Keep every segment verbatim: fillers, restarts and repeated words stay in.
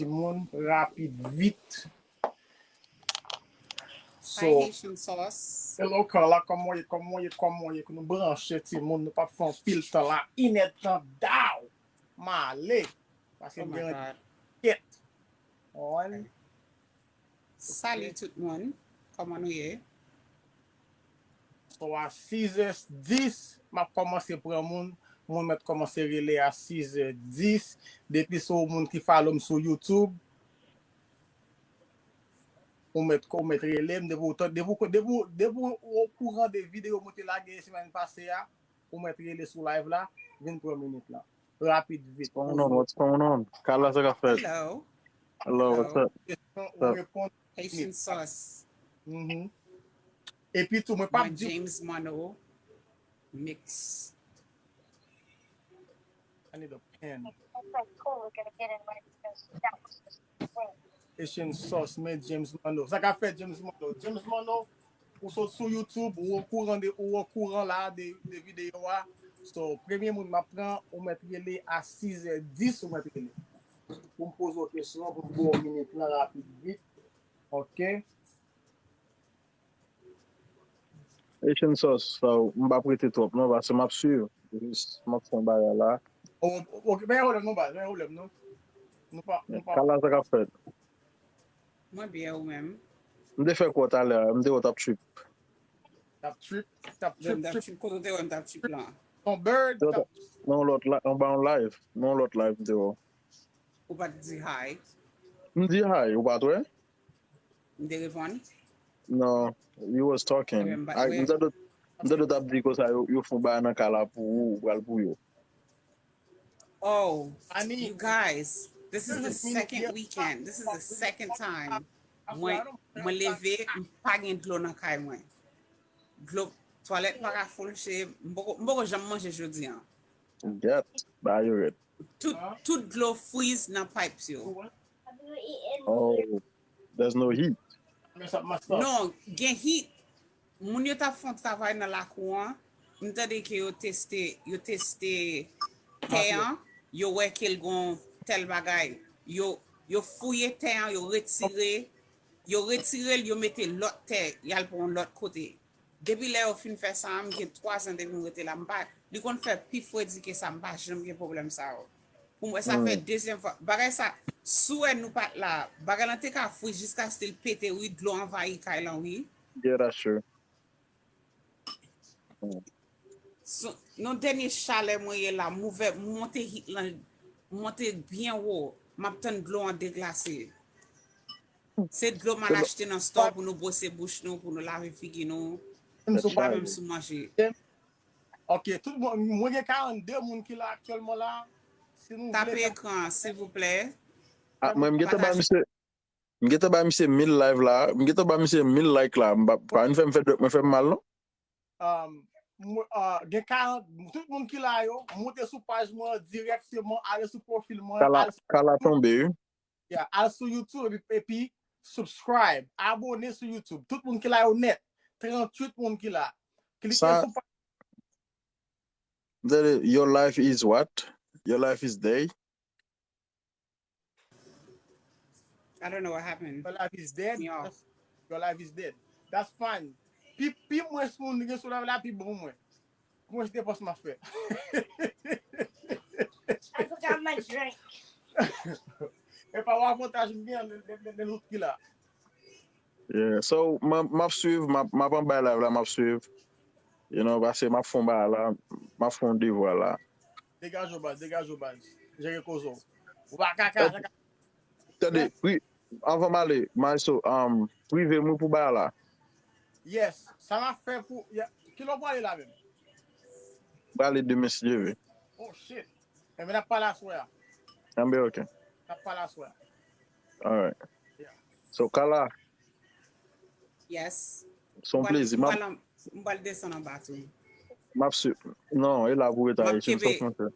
timoun, rapid, vit. So, Haitian sauce. Hello, Carla, kòman w ye, kòman w ye, kòman w ye? Nou branche, timoun, nou p ap fè anpil tan la. Inèdtan, daw! M ale. Paske oh gen yon kèt. Salut tout moun. Kòman nou ye? So a sizè dis, m ap kòmanse pran moun. Moun mèt kòmanse rele a sizè dis. Depi se yon moun ki follow m sou YouTube, ou mèt ou mèt rele m. Depi ou depi ou depi ou okouran de videyo mwen te lage semèn pase a, ou mèt rele sou live la, vin pran minit la. Rapid, vit. What's going on? What's going on? Carla, sa k ap fèt? Hello. Hello, what's up? Kesyon ou reponn. Haitian sauce. Mm-hmm. Epi tou, mwen p ap di. James Monroe. Mix. I need a pen. Haitian sauce, men James Monroe. Sa k ap fèt James Monroe? James Monroe, ou sot sou YouTube, ou okouran de ou okouran la de, de videyo a. So, premye moun m ap pran, ou mèt rele a sizè dis, ou mèt rele. Pou m poze w kesyon an, pou m ba w minit lan rapid vit. Ok. Haitian sauce, so, m p ap rete twòp non, paske m ap swiv. Jis, m ap fè yon bagay la. Oh, ok, pa gen pwoblèm non, baz, pa gen pwoblèm non. Nou pa, nou pa. Kala sa k ap fèt. Mwen byen, ou menm? M te fè kwè w talè a, m te wè w t ap trip. T ap trip, t ap trip, trip. Kote w te wè m t ap trip lan? Ton bird, t ap. Nan yon lòt, anba yon live, nan yon lòt live m te wè w. Ou pa t di hi? M di hi, ou pa t wè? M te reponn? Non, you was talking. M tande w t ap di konsa yo fè yon bagay nan kay la pou ou, ou pral pou yo. Oh, you guys, this is the second weekend. This is the second time. Mwen, mwen leve, m pa gen dlo nan kay mwen. Dlo, twalèt pa ka flouche, m poko, m poko janm manje jodi an. Get, ba yo red. Tout, tout dlo freeze nan pipes yo. Oh, there's no heat. Non, gen heat. Moun yo t ap fè yon travay nan lakou an. M tande ke yo teste, yo teste tè an, yo wè ke l gon tèl bagay. Yo, yo fouye tè an, yo retire, yo retire l, yo mete lòt tè, y al pran yon lòt kote. Depi lè yo fin fè sa a, m gen twa zan depi m rete la, m pa, li konn fè pi fredi ke sa, m pa janm gen pwoblèm sa yo. Pou mwen, sa fè dezyèm fwa. Bagay sa, si w wè nou pa t la, bagay lan te ka fri jiskaske l pete, wi, dlo anvayi kay lan, wi. Yeah, that's true. Mm. Sou, nan dènye chalè mwen ye la, m ouvè, m monte heat lan, m monte byen wo, m ap tann dlo an deglase. Se dlo m al achte nan store pou nou bwose bouch nou, pou nou lave figi nou. M pa menm sou manje. Ok, tout moun, mwen gen karannde moun ki la aktyèlman la. Si nou vle. Tape ekran an, silvouplè. Ah, mwen, m gentan bay misye, m gentan bay misye mil live la, m gentan bay misye mil like la, m pa, pa vin fè m fè dwèt mwen fè m mal, non. Um, mwen, ah, gen karant, tout moun ki la yo, monte sou paj mwen an dirèkteman, ale sou pwofil mwen, Kala, ale sou Kala tonbe, wi. Yeah, al sou YouTube epi, epi subscribe, abone sou YouTube. Tout moun ki la yo nèt. Tranntuit moun ki la. Klike sou pa. Tande, your life is what? Your life is day. I don't know what happened. Your life is dead. Your life is dead. That's fine. Pi, pi mwens moun gen sou live la, pi bon pou mwen. Mwen se depans m ap fè. I forgot my drink. E pa w avantaj m gen lè, lè, lè, lè lout ki la. Yeah, so, m ap, m ap swiv, m ap, m ap anba live la, m ap swiv. You know, paske m ap fè yon bagay la, m ap fè yon devwa la. Degaje w baz, degaje w baz. Jere koze w. Ou pa kaka, kaka. Tande, pri, anvan m ale, Maestro, um, prive m wi pou bagay la. Yes, sa m ap fè pou, ya, kilè w prale la menm? M prale demen si Dye vle. Oh shit. Enben n ap pale aswè a. Enben ok. N ap pale aswè a. Alright. So Kala. Yes. Se yon plezi. M pral desann anba tou. M ap swiv. Non, e la pou w rete a Haitian Sauce, monchè.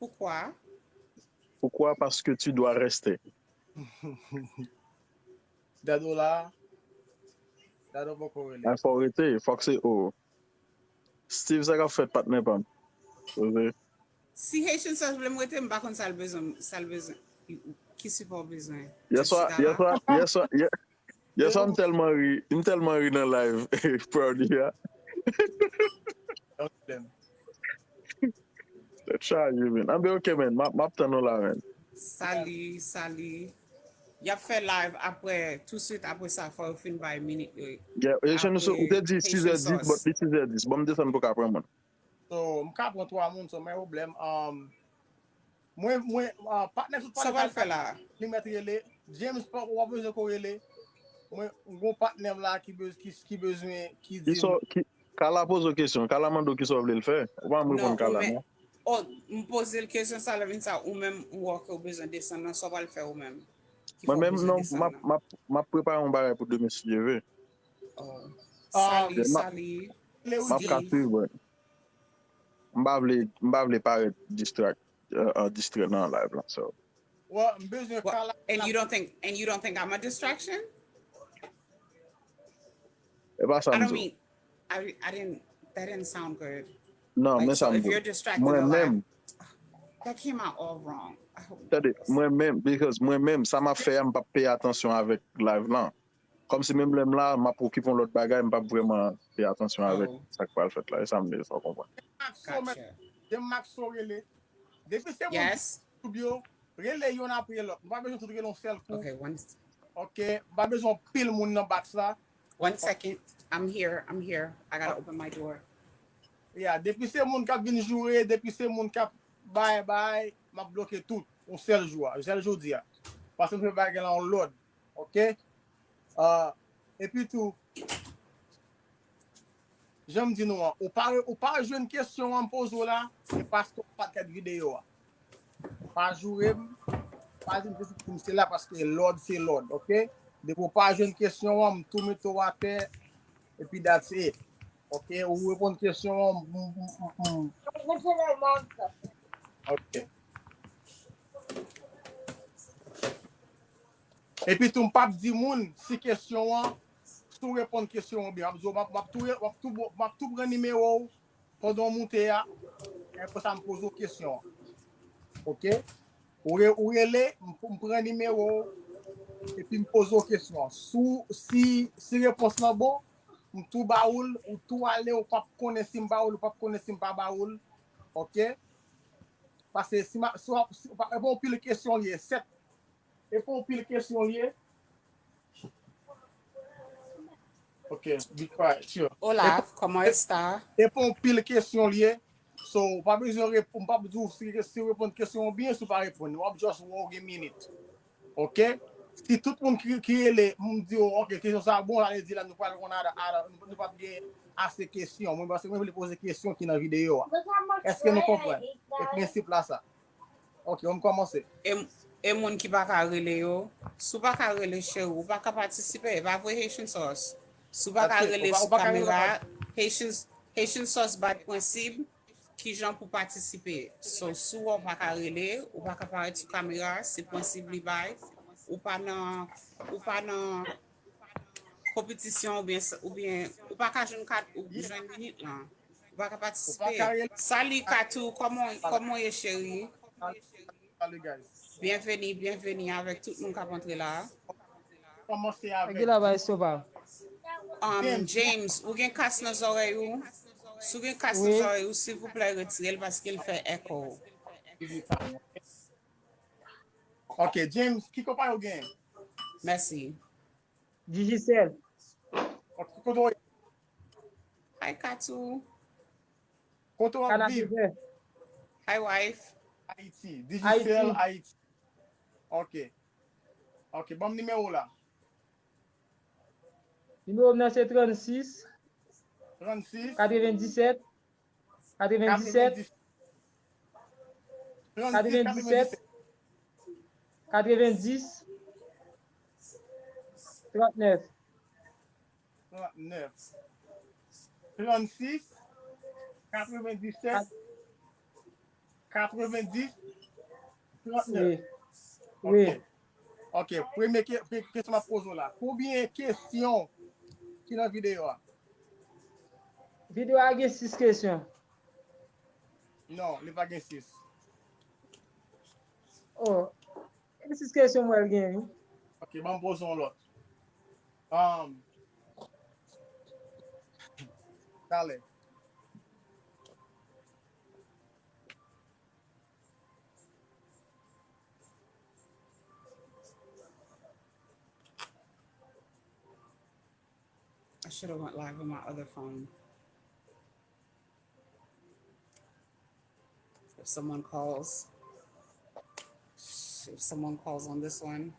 Poukwa? Poukwa? Paske tu dois rester. Dado la. Dado poko rele. Ay, fò w rete. Fòk se o. Steve, sa k ap fèt, patnè pa m? Poze. Si Haitian Sauce vle m rete, m pa konn sa l bezwen, sa l bezwen. Ki sipò w bezwen? Yèswa, yèswa, yèswa, yè- yèswa, m tèlman ri, m tèlman ri nan live Proudy a. Tèt chaje, men. Anben, ok, men. M ap, m ap tann ou la, men. Sali, sali. Y ap fè live apre, tou swit apre sa, fò yo fin bay minit yo. Yeah, e chen nou sou, ou te di sizè dis, but li sizè dis. Bon, m desann pou ka pran moun. So, m ka pran twa moun, so, men pwoblèm. Um, mwen, mwen, uh, patnè sot pale la, li mèt rele. James, pa w bezwen ko rele. Mwen, m gon patnè m la ki, bez, ki, ki bezwen, ki di m. Kala poze w kesyon, Kala mande w kisa w vle l fè. Ou pa m reponn Kala, non. Oh, m poze l kesyon sa, lè vin sa, ou menm, ou wè ke w bezwen desann nan, sa w pral fè ou menm? Mwen menm, non, m ap prepare yon bagay pou demen, si Dye vle. Oh. Sali, sali. M ap ka swiv, wi. M pa vle, m pa vle parèt distrak, uh, distrè nan live lan, so. Well, m bezwen Kala. And you don't think, and you don't think I'm a distraction? E pa sa m di. I, I didn't, that didn't sound good. Non, men sa m di. Mwen menm. That came out all wrong. Tande, mwen menm, because mwen menm, sa m ap fè a, m p ap peye atansyon avèk live lan. Kòmsi menm lè m la, m ap okipe yon lòt bagay, m p ap vrèman peye atansyon avèk sa k pral fèt la. E sa m vle fè w konprann. Demen Maxo rele. Depi se moun ki sou yo, rele yonn apre lòt. Nou pa bezwen tout rele yon sèl kou. Ok, m pa bezwen anpil moun nan box la. One second. I'm here. I'm here. I gotta open my door. Yeah, depi se moun k ap vin joure, depi se moun k ap bay, bay, m ap bloke tout yon sèl jou a, yon sèl jodi a. Paske m fè bagay la yon lòd. Ok? Uh, epi tou, jan m di nou an, ou pa, ou pa jwenn kesyon an m poze w la, se paske w pa t gad videyo a. Pa joure m, pa di m se la paske lòd se lòd, ok? Depi w pa jwenn kesyon an, m tou mete w atè, epi that's it. Ok, ou reponn kesyon an, m, m, m, m. Ok. Epi tou, m p ap di moun si kesyon an, si w reponn kesyon an byen. M ap di w, m ap, m ap tou, m ap tou, m ap tou pran nimewo w pandan w moute a. Apre sa, m poze w kesyon an. Ok? Ou, re, ou rele, m, m pran nimewo w, epi m poze w kesyon an. Si, si, si repons lan bon, m tou ba ou l, ou tou ale, ou p ap konnen si m ba ou l, ou p ap konnen si m pa ba ou l. Ok? Paske si, ma, si, w ap, si, e pa yon pil kesyon li ye, sèt. E pa yon pil kesyon li ye. Ok, be quiet, sure. Hola, ¿cómo está? E pa yon pil kesyon li ye. So, ou pa bezwen reponn, m p ap di w si, si w reponn kesyon an byen, si w pa reponn. W ap just wè w gen minit. Ok? Si tout moun ki, ki rele, m di w, ok, kesyon sa bon, sa vle di la, nou pral konn ada, ada, nou p ap gen ase kesyon. Mwen, paske mwen vle poze kesyon ki nan videyo a. Èske nou konprann? E prensip la sa. Ok, ann kòmanse. E, e moun ki pa ka rele yo, si w pa ka rele cheri, ou pa ka patisipe, e pa vre Haitian Sauce? Si w pa ka rele sou kamera, Haitian, Haitian Sauce bay prensip kijan pou patisipe. So, si w pa ka rele, ou pa ka parèt sou kamera, se prensip li bay, ou pa nan, ou pa nan konpetisyon oubyen, oubyen ou pa ka jwenn kat, ou jwenn minit lan. Ou pa ka patisipe. Sali Katou, kòman, kòman w ye cheri? Salut, guys. Byenveni, byenveni avèk tout moun k ap antre la. Kòmanse avèk. Gila bay sopa. Um, James, ou gen kas nan zòrèy ou? Si w gen kas nan zòrèy ou, silvouplè, retire l paske l fè echo. Ok, James, ki konpayi w gen? Mèsi. Digicel. Ok, kote w ye? Hi, Katou. Kote w ap viv? Hi, wife. Ayiti. Digicel Ayiti. Ok. Ok, ban m nimewo w la. Nimewo m nan se trannsis. Trannsis. Katrevendisèt. Katrevendisèt. Katrevendisèt. Katrevendis. Trannèf. Trannèf. Trannsis. Katrevendisèt. Katrevendis. Trannèf. Wi. Ok. Premye kesyon m ap poze w la. Konbyen kesyon ki nan videyo a? Videyo a gen sis kesyon. Non, li pa gen sis. Oh. Vensis kesyon m wè l gen, wi. Ok, ban m poze yon lòt. Um, talè. I should have went live on my other phone. If someone calls, if someone calls on this one.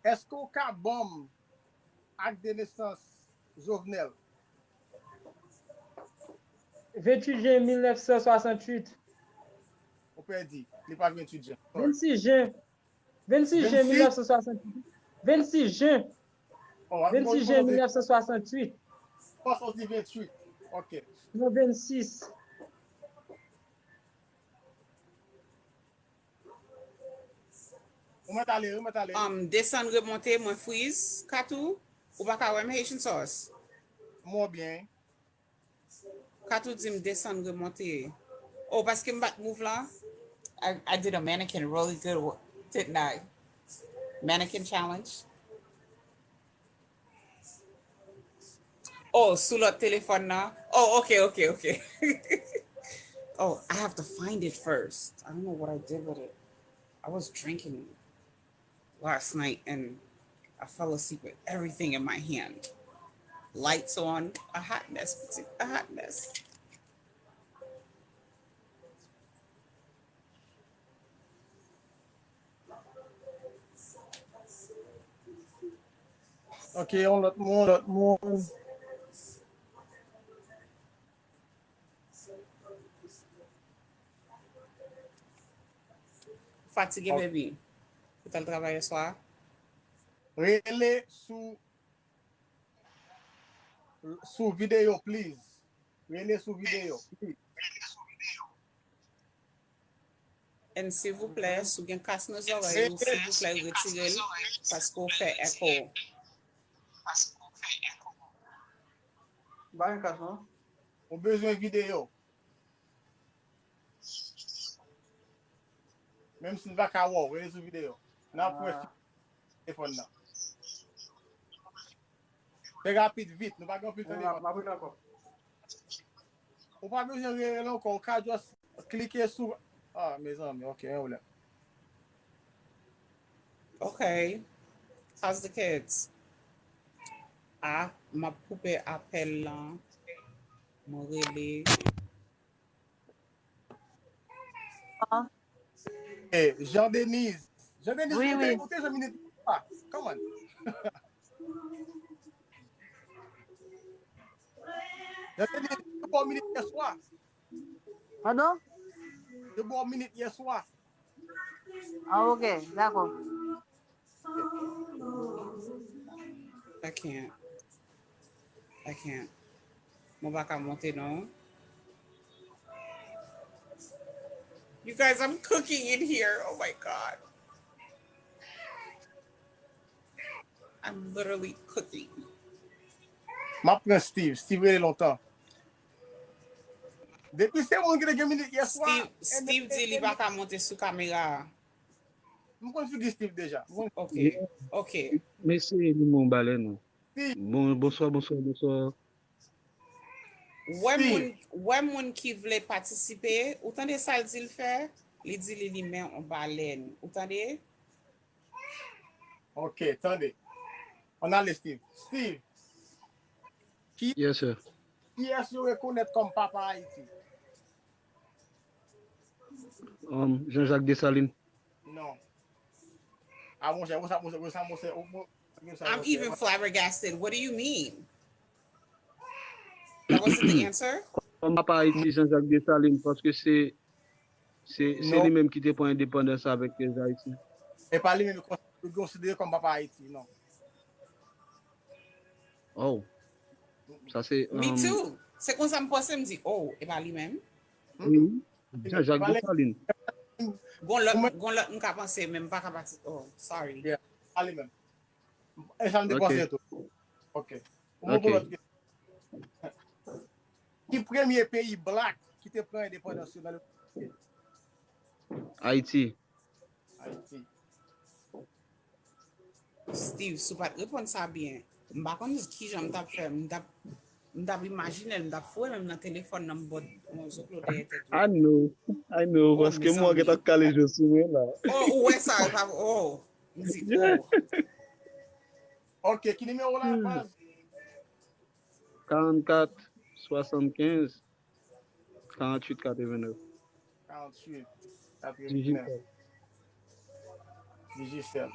Èske w ka ban m ak de nesans Jovenel? Ventuit jen mil nèf san swasantuit. Ou pèdi. Li pa ventuit jen. Vensis jen. Vensis jen mil nèf san swasantuit. Vensis jen. Vensis jen mil nèf san swasantuit. Panse w di ventuit. Ok. Non, vensis. Ou mèt ale, ou mèt ale. Um, desann remonte, mwen friz. Katou, ou pa ka wè m Haitian Sauce. Mwen byen. Katou di m desann remonte. Oh, paske m bat move la. I, I did a mannequin really good, didn't I? Mannequin challenge. Oh, sou lòt telefòn nan. Oh, ok, ok, ok. Oh, I have to find it first. I don't know what I did with it. I was drinking last night and I fell asleep with everything in my hand. Lights on, a hot mess, a hot mess. Ok, yon lòt moun, lòt moun. Fatige, baby. Ou t al travay yè swa? Rele sou sou videyo, please. Rele sou videyo, please. And silvouplè, si w gen kas nan zòrèy ou, silvouplè, retire l, paske w fè echo. M pa gen kas, non. Ou bezwen videyo. Menm si n pa ka wè w, rele sou videyo. N ap wè telefòn nan. Fè rapid, vit, nou pa gen anpil tan devan. Ou pa bezwen rele l ankò, ou ka just klike sou, ah, mezanmi, ok, yon pwoblèm. Okay. How's the kids? Ah, m ap koupe apèl lan. Mwen rele. Eh, Jean Denise. Jean Denise, Wi, ou wi. te, ou te jwenn minit pa. Come on. Jean Denise, te ba w minit yè swa. Padon? Te ba w minit yè swa. Ah, ok, dakò. I can't. I can't. Mwen pa ka monte non. You guys, I'm cooking in here. Oh my God. I'm literally cooking. M ap pran Steve. Steve rele lontan. Depi se moun ki te gen minit yè swa. Steve, Steve di li pa ka monte sou kamera a. M konn figi Steve deja. M konn Ok, ok. Mesye, li men yon balèn. Steve. Bon, bonswa, bonswa, bonswa. Wè moun, wè moun ki vle patisipe, ou tande sa l di l fè? Li di li li men yon balèn. Ou tande? Ok, tande. Ann ale, Steve. Steve. Ki, Yes, sir. kiyès yo rekonèt kòm papa Ayiti? Um, Jean-Jacques Dessalines. Non. Ah, monchè, monchè, monchè, monchè, monchè, monchè, I'm even flabbergasted. What do you mean? That wasn't the answer? Kòm papa Ayiti, Jean-Jacques Dessalines, paske se se se Non. li menm ki te pran endepandans avèk pèp Ayiti. E pa li menm yo konsidere kòm papa Ayiti, non. Oh. Sa se Me um, too. Se konsa m panse, m di, oh, e pa li menm. wi, Jean-Jacques Dessalines. Gon lòt, gon lòt m ka panse, men m pa ka pati. Oh, sorry. Yeah. Pa li menm. E sa m te Ok. Panse tou. Ok. Ou Ok. Pou lòt kesyon. Ki premye peyi black ki te pran endepandans yo nan le? Ayiti. Ayiti. Steve, si w pa t reponn sa byen, m pa konn kijan m t ap fè. M t ap, m t ap imajine l, m t ap foure men m nan telefòn nan, m bòt yon zoklo dèyè tèt ou. I know, I know, paske mwen gentan kale je sou mwen la. Oh, ou wè sa, e pa, oh, m di, oh. Ok, ki nimewo la, baz? Karannkat, swasannkenz, karanntuit, katrevennnèf. Karanntuit, katrevennnèf. Digicel.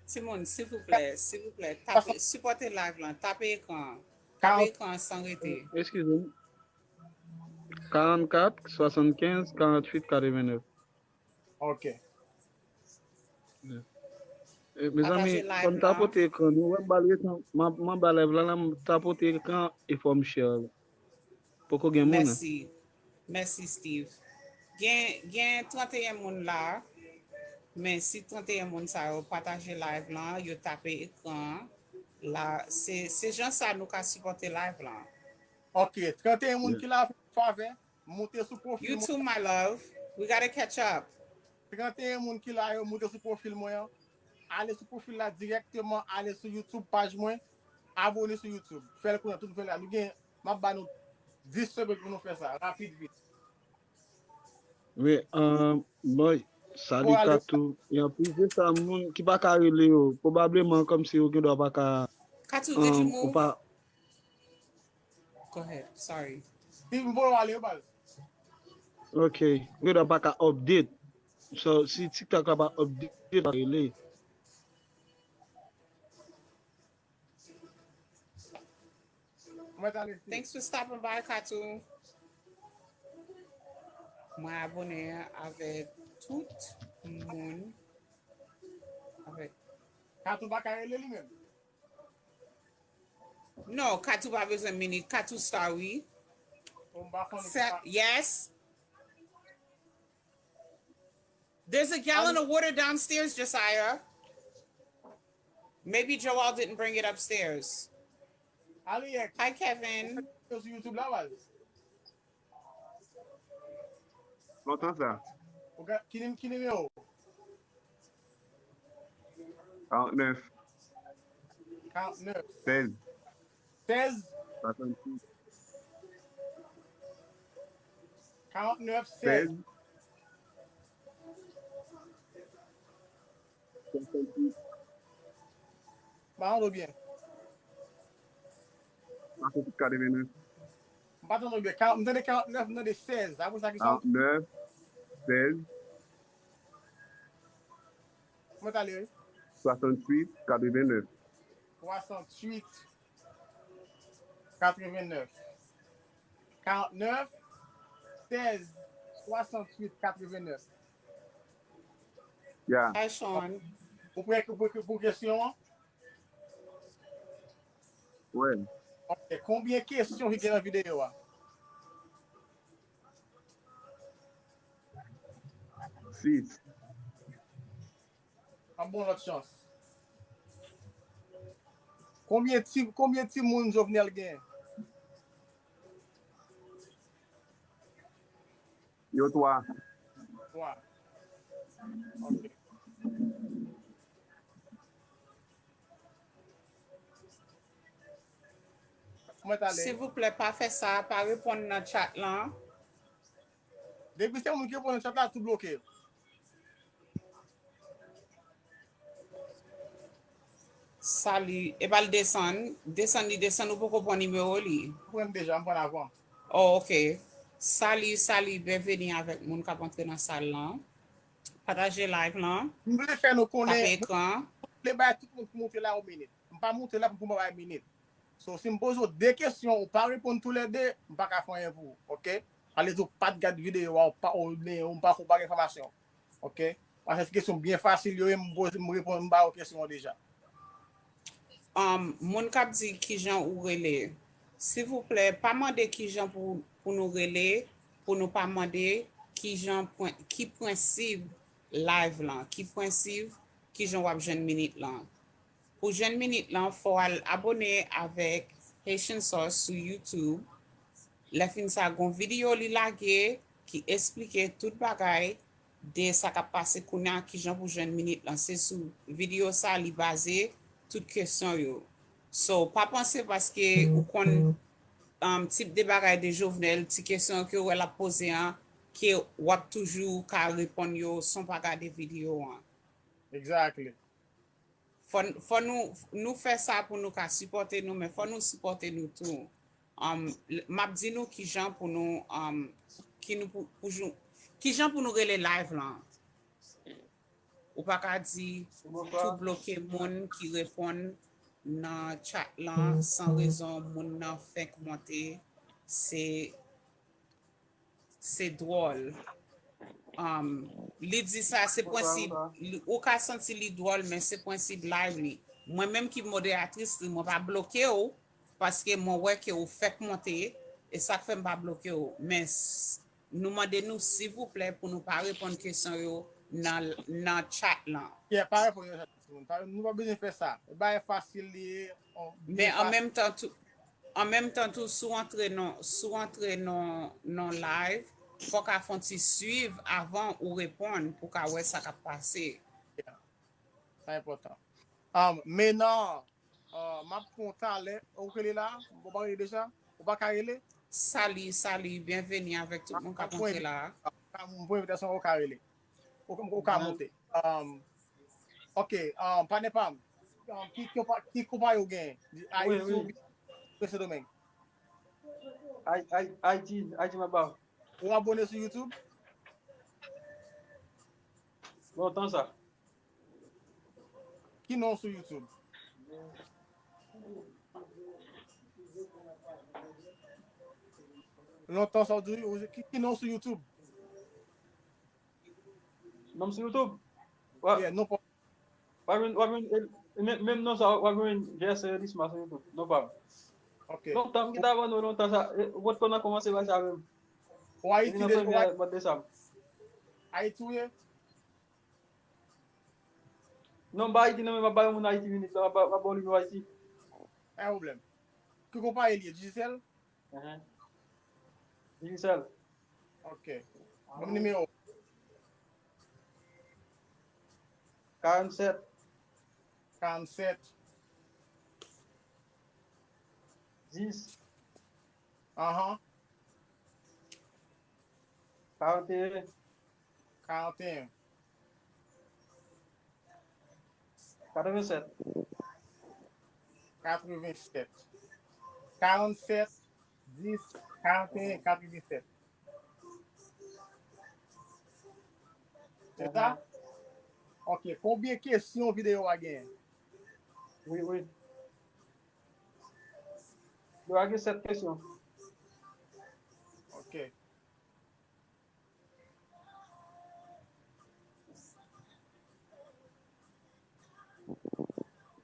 Timoun, silvouplè, silvouplè, tape, sipòte live lan, tape ekran an. Tape ekran an san rete. Eskize m. Karannkat, swasannkenz, karanntuit, katrevennnèf. Ok. Eh, mezanmi, fò m tapote ekran, nou wè m ba l ekran, m ba live la, la, m tapote ekran e fò m share l. Poko gen moun. Mèsi. Mèsi, Steve. Gen, gen tranteyen moun la, men si tranteyen moun sa yo pataje live lan, yo tape ekran la, se, se jan sa nou ka sipòte live lan. Ok, tranteyen moun ki la, fè favè, moute sou pwofil mwen. You too, my love. We gotta catch up. Tranteyen moun ki la yo, moute sou pwofil mwen an. Ale sou pwofil la dirèkteman, ale sou YouTube paj mwen, abone sou YouTube. Fè l kounye a, tout fè la. Nou gen, m ap ba nou dis segonn pou nou fè sa, rapid vit. Wi, um, boy, salut Katou. E anplis de sa, moun ki pa ka rele yo, pwobableman kòmsi yo gen dwa pa ka. Katou, did you move? Pa... Go ahead, sorry. Si m voye w ale, baz. Ok, yo gen dwa pa ka update. So, si TikTok la pa update, pa rele. Mwen t ale. Thanks for stopping by, Katou. Mwen abone avèk tout moun. Avèk. Katou pa ka rele li menm. Non, Katou pa bezwen minit. Katou star, wi. Bon, m pa konnen. Sa, yes. There's a gallon of water downstairs, Josiah. Maybe Joel didn't bring it upstairs. Aliek. Hi, Kevin. Sou YouTube la, baz. Lontan sa. Ou gen, ki nim-, ki nimewo? Karannèf. Karannèf. Sèz. Sèz. Swasannsis. Karannèf, sèz. Sèz. Swasannsis. M pa tande w byen. Swasannsis, katrevennnèf. M pa tande w byen. Ka-, m tande karannèf, m tande sèz. Apre sa, ki sa? Karannèf, sèz. Mwen t ale, wi. Swasanntuit, katrevennèf. Swasanntuit, katrevennèf. Karannèf, sèz, swasanntuit, katrevennèf. Ya. Hi, Sean. Ou prè pou, pou, pou kesyon an? Wè. Ok, konbyen kesyon ki gen nan videyo a? Sis. An bon lòt chans. Konbyen ti, konbyen timoun Jovenel gen? Yo twa. Twa. Ok. Mwen t ale. Silvouplè, pa fè sa, pa reponn nan chat lan. Depi se moun ki reponn nan chat la, tou bloke. Salut. Epa l desann. Desann li desann, ou poko pran nimewo li. M pran deja, m pran avan. Oh, ok. Salut, salut, byenveni avèk moun k ap antre nan sal lan. Pataje live lan. M vle fè nou konnen. Tape ekran. M vle bay tout moun ki moute la yon minit. M pa moute la pou m bay minit. So, si m poze w de kesyon, ou pa reponn toulède, m pa ka fè anyen pou ou, ok? Sa vle di ou pa t gad videyo a, ou pa, ou, ou pa, ou pa gen enfòmasyon, ok? Paske se kesyon byen fasil yo ye, m poze, m reponn, m ba ou kesyon an deja. Um, moun k ap di kijan ou rele, silvouplè, pa mande kijan pou, pou nou rele, pou nou pa mande kijan, pwen-, ki prensip live lan, ki prensip, kijan w ap jwenn minit lan. Pou jwenn minit lan, fò w al abone avèk Haitian Sauce sou YouTube. Lè fini sa, gon videyo li lage ki esplike tout bagay de sa k ap pase kounye a, kijan pou jwenn minit lan. Se sou videyo sa li baze tout kesyon yo. So, pa panse paske ou konn um, tip de bagay de Jovenel, ti kesyon ke w wè l ap poze an, ke w ap toujou ka reponn yo san w pa gade videyo an. Exactly. Fò, fò nou, nou fè sa pou nou ka sipòte nou, men fò nou sipòte nou tou. Um, m ap di nou kijan pou nou, um, ki nou pou, pou jou, kijan pou nou rele live lan. Ou pa ka di tou bloke moun ki reponn nan chat lan san rezon, moun nan fenk monte, se se dwòl. Um, li di sa, se prensip, ou ka santi li dwòl, men se prensip live li. Mwen menm ki moderatris li, mwen pa bloke w, paske mwen wè ke ou fèk monte, e sa k fè m pa bloke w. Men nou mande nou silvouplè pou nou pa reponn kesyon yo nan, nan chat lan. Yeah, pa reponn yo chat, timoun. Nou pa bezwen fè sa. Bagay fasil li ye. Men an menm tan tou, an menm tan tou, si w antre nan, si w antre nan, nan live, fòk a fè yon ti swiv avan ou reponn pou ka wè sa k ap pase. Sa enpòtan. Um, men nan, uh, m ap pran talè, ou rele la, ou pa rele deja? Ou pa ka rele? Sali, sali, byenveni avèk tout moun k ap antre la. M voye envitasyon, ou ka rele. Ou, ou ka monte. Um, ok, um, patnè pa m. Um, ki, ki, ki konpayi ou gen? Ayiti oubyen Sendomeng? Ayiti, Ayiti, m ap ba. Ou abone sou YouTube? Lontan sa. Ki non sou YouTube? Lontan sa w di, ki, ki non sou YouTube? Non sou YouTube? Yeah, non pa. W ap jwenn, w ap jwenn, menm non sa, w ap jwenn Verse Elisma sou YouTube. Non pa. Ok. Lontan, m gentan abone w lontan sa. Ou potko nan kòmanse bay sa menm. Ou Ayiti de, ou Ayiti. Ayiti ou ye? Non, m pa Ayiti non, men m ap ba yon moun Ayiti minit la, m ap ba w nimewo Ayiti. Pa gen pwoblèm. Ki konpayi li ye? Digicel? Digicel. Ok. Ban m nimewo. Karannsèt. Karannsèt. Dis. Ahan. Karanteyen. Karanteyen. Katrevennsèt. Katrevennsèt. Karannsèt, dis, karanteyen, katrevennsèt. Se sa? Ok. Konbyen kesyon videyo a genyen? Wi, wi. Yo a gen sèt kesyon. Ok.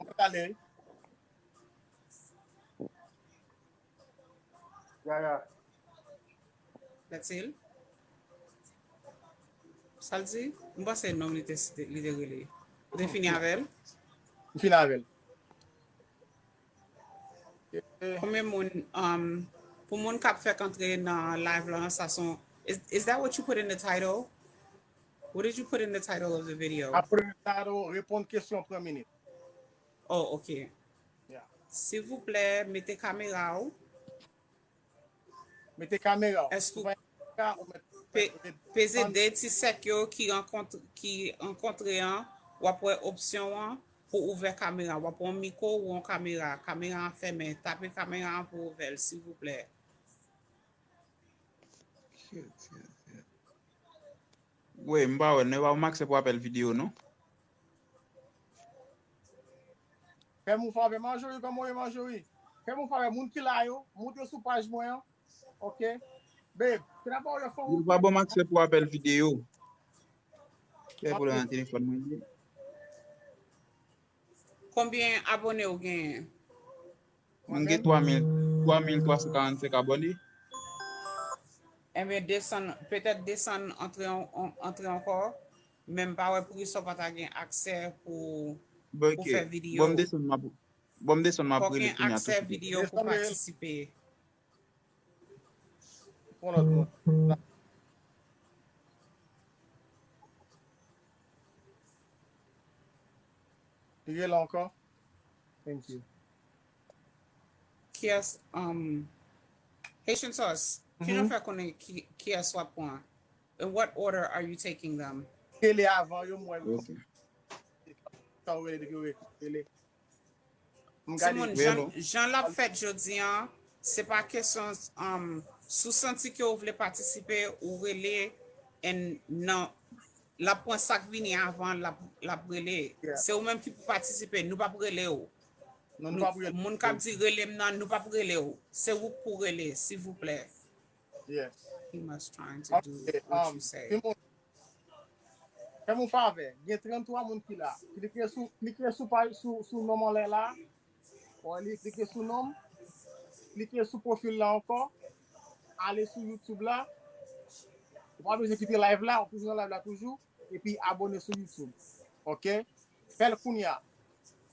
Mwen ale wi. Ya, ya. That's it? Sa l di? M panse non li te site, li te rele. Ou te fini avè l? M fini avè l. Konbyen moun, um, pou moun k ap fèk antre nan live lan, sa son, is, is that what you put in the title? What did you put in the title of the video? Apre sa, reponn kesyon pran minit. Oh, ok. Yeah. Silvouplè, mete kamera w. Mete kamera w. Èske Ou pa ka, ou met, pe, ou met peze fann. De ti sèk yo ki rankontre, ki rankontre an, w ap wè opsyon an pou ouvè kamera. W ap wè yon mikwo ou yon kamera. Kamera an fèmen. Tape kamera an pou ouvè l, silvouplè. Wi, m pa wè, nou pa ban m aksè pou apèl videyo, non? Fè m yon favè, Marjorie, kòman w ye, Marjorie? Fè m yon favè, moun ki la yo, monte sou paj mwen an. Ok? Babe, can I borrow your phone? Yo pa ban m aksè pou apèl videyo. Kè pwoblèm nan telefòn mwen ye. Konbyen abone ou genyen? Mwen gen twa mil, twa mil twa san karannsenk abone. Enben, desann, petèt desann antre an-, an-, antre ankò, men m pa wè poukisa w pa ta gen aksè pou, pou fè videyo. Bon, m desann, m ap, bon, m desann, m ap rele kounye a. Fòk gen aksè videyo pou patisipe. Pou yon lòt moun. Li rele ankò. Thank you. Kiyès, um, Haitian Sauce, ki jan fè konnen ki, kiyès w ap pran? In what order are you taking them? Rele avan yo, mwen. Ok. Sa w rele, depi w rele. M Ti gade. moun, Wi, jan, bon. Jan l ap fèt jodi an, se pa kesyon, um, si w santi ke w vle patisipe, ou rele, and nan, l ap pran sa k vini avan, l ap, l ap rele. Yeah. Se ou menm ki pou patisipe, nou p ap rele w. Non, nou p ap rele. Moun k ap di rele m nan, nou p ap rele w. Se ou k pou rele, silvouplè. Yes. He must trying to do Ok, what um, you say. Timoun, fè m yon favè. Gen tranntwa moun ki la. Klike sou, klike sou paj, sou, sou non m anlè la. Bon, li klike sou non m. Klike sou pwofil la ankò. Ale sou YouTube la. Ou pa bezwen kite live la, ou toujou nan live la toujou. Epi abòne sou YouTube. Ok? Fè l kounye a.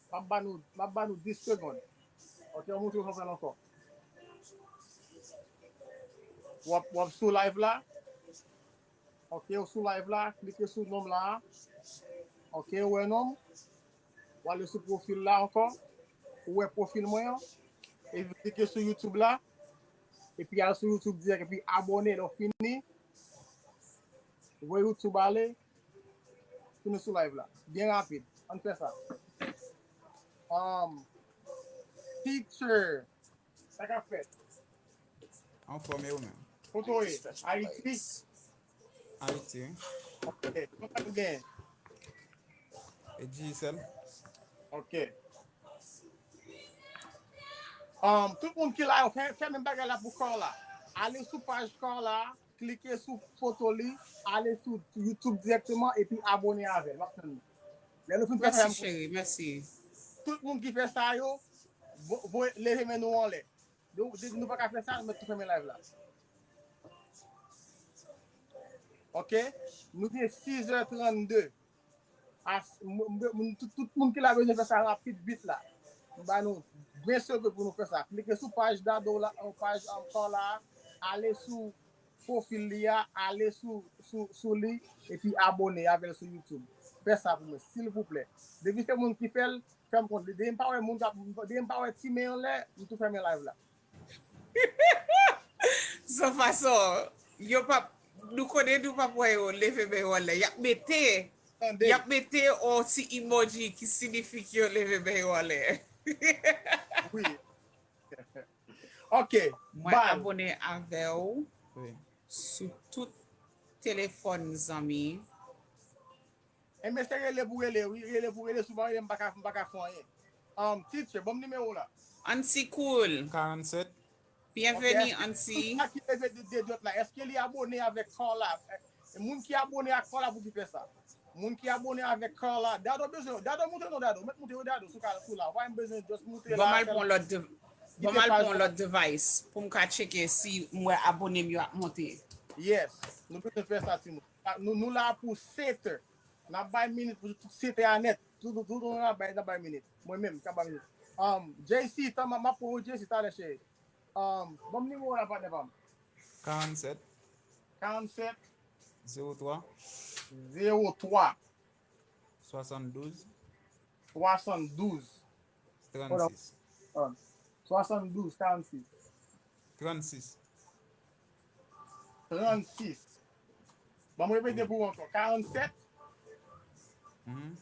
M ap ba nou, m ap ba nou dis segonn. Ok, ou montre w fè l ankò. W ap, w ap sou live la. Ok, ou sou live la, klike sou non m la. Ok, ou wè non m. W ale sou pwofil la ankò. Ou wè pwofil mwen an. Epi klike sou YouTube la. Epi al sou YouTube dirèk. Epi abòne lè w fini. Voye YouTube ale. Tounen sou live la. Byen rapid. Ann fè sa. Um, teacher. Sa k ap fèt? Anfòm e ou menm? Kote w ye? Ayiti? Ayiti, wi. Ok. Konbyen w genyen? E Digicel? Ok. Um, tout moun ki la yo, fè, fè menm bagay la pou Carla. Ale sou paj Carla, klike sou foto li, ale sou YouTube dirèkteman epi abòne avè l. W ap tann li. Lè nou fin fè sa, Mèsi, cheri, mèsi. Tout moun ki fè sa yo, vo- voye leve men nou anlè. Nou, nou pa ka fè sa, nou mèt tou fèmen live la. Ok? Nou gen sis è trannde. As, m- m- m- tout, tout moun ki la bezwen fè sa rapid, vit la. M ba nou ven segonn pou nou fè sa. Klike sou paj Dado la, ou paj ankò la. Ale sou pwofil li a, ale sou, sou, sou li, epi abòne avè l sou YouTube. Fè sa pou mwen, silvouplè. Depi se moun ki fè l, fè m konn. Depi m pa wè moun k ap, depi m pa wè ti men anlè, m tou fèmen live la. San fason, yo p ap, nou konnen nou p ap wè yo leve men yo anlè. Y ap mete, Tande. Y ap mete yon ti emoji ki siyifi ke yo leve men yo anlè. Wi. Ok. Mwen abòne avè w sou tout telefòn, zanmi. Enben, se rele pou rele, wi. Rele pou rele, si w pa rele, m pa ka, m pa ka fè anyen. Um, teacher, ban m nimewo w la. Ansi cool. Karannsèt. Byenveni, Ansi. Moun sa ki leve de, de dwèt la, èske li abòne avèk Carla? Moun ki abòne ak Carla pou ki fè sa. Moun ki abòne avèk Carla. Dado bezwen, Dado moute non, Dado. Mèt moute yo, Dado, sou ka, sou la. Why m bezwen just moute la. Ban m al pran lòt de, ban m al pran lòt device pou m ka tcheke si m wè abòne m yo ap monte. Yes. Nou bezwen fè sa, timoun. Nou, nou la pou sete. N ap bay minit pou tout sete a nèt. Tout, tout, tout, n ap bay, n ap bay minit. Mwen menm, k ap bay minit. Um, J C, tan, m ap pran ou J C talè, cheri. Um, ban m nimewo la, patnè pa m. Karannsèt. Karannsèt. Zewo twa. Zewo twa. Swasanndouz. Swasanndouz. Trannsis. Um, swasanndouz, karansis. Trannsis. Trannsis. Ban m repete pou ou ankò. Karannsèt. Mhm.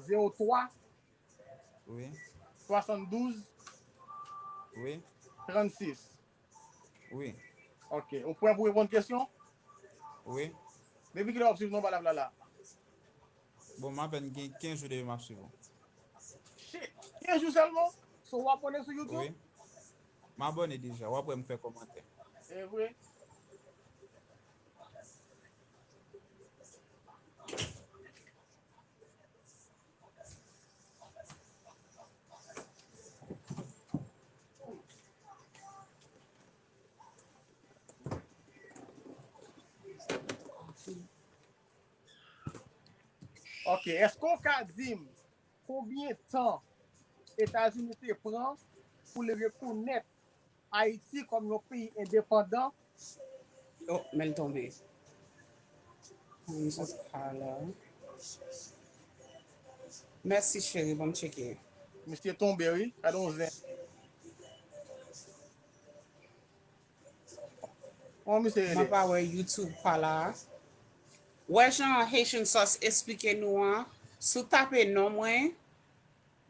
Zewo twa. Wi. Swasanndouz. Wi. Trannsis. Wi. Ok. Ou prè pou reponn kesyon? Wi. Depi kilè w ap swiv non Balav la la? Bon, m apèn gen kenz jou depi m ap swiv ou. Shit! Kenz jou sèlman? So w abòne sou YouTube? Wi. M abòne deja. W ap wè m fè kòmantè. Se vre? Ok, èske w ka di m konbyen tan Etazini te pran pou l rekonèt Ayiti kòm yon peyi endepandan Oh, men l tonbe. Misye Carla. Mèsi, cheri, bon, m tcheke. Misye tonbe, wi. Gade yon zen. Kòman misye rele? M pa wè YouTube pa la. Wè jan Haitian Sauce esplike nou an. Si w tape non mwen,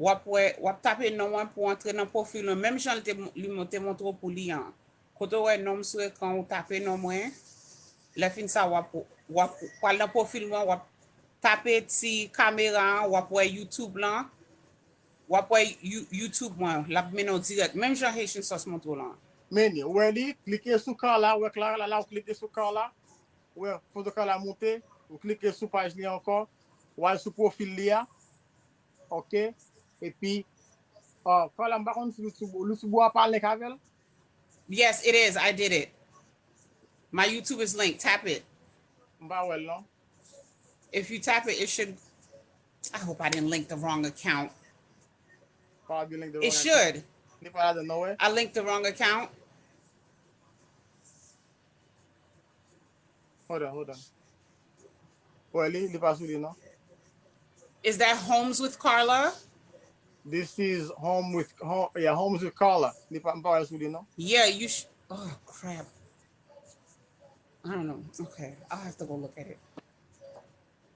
w ap wè, w ap tape non mwen pou w antre nan pwofil mwen. Menm jan li te, li te montre w pou li an. Kote w wè non m sou ekran, ou tape non mwen. Lè fin sa, w ap, w ap pral nan pwofil mwen, w ap tape ti kamera an, w ap wè YouTube lan. W ap wè You- YouTube mwen, l ap mennen w dirèk. Menm jan Haitian Sauce montre w lan. Meni, ou wè li, klike sou Carla, ou wè Carla la, ou klike sou Carla, ou wè foto Carla monte, ou klike sou paj li ankò, ou al sou pwofil li a, ok, epi, uh, Carla, m pa konn si Lutubo, Lutubo a pa link avè l? Yes, it is. I did it. My YouTube is linked. Tap it. M pa wè l non. If you tap it, it should. I hope I didn't link the wrong account. Probably link the wrong It account. should. Li pa ladan non, wè. I linked the wrong account. Hold on, hold on. Wè, li, li pa sou li non. Is that Homes with Carla? This is home with home, yeah, Homes with Carla. Li pa, m pa wè sou li non. Yeah, you sh- oh crap. I don't know. Okay, I'll have to go look at it.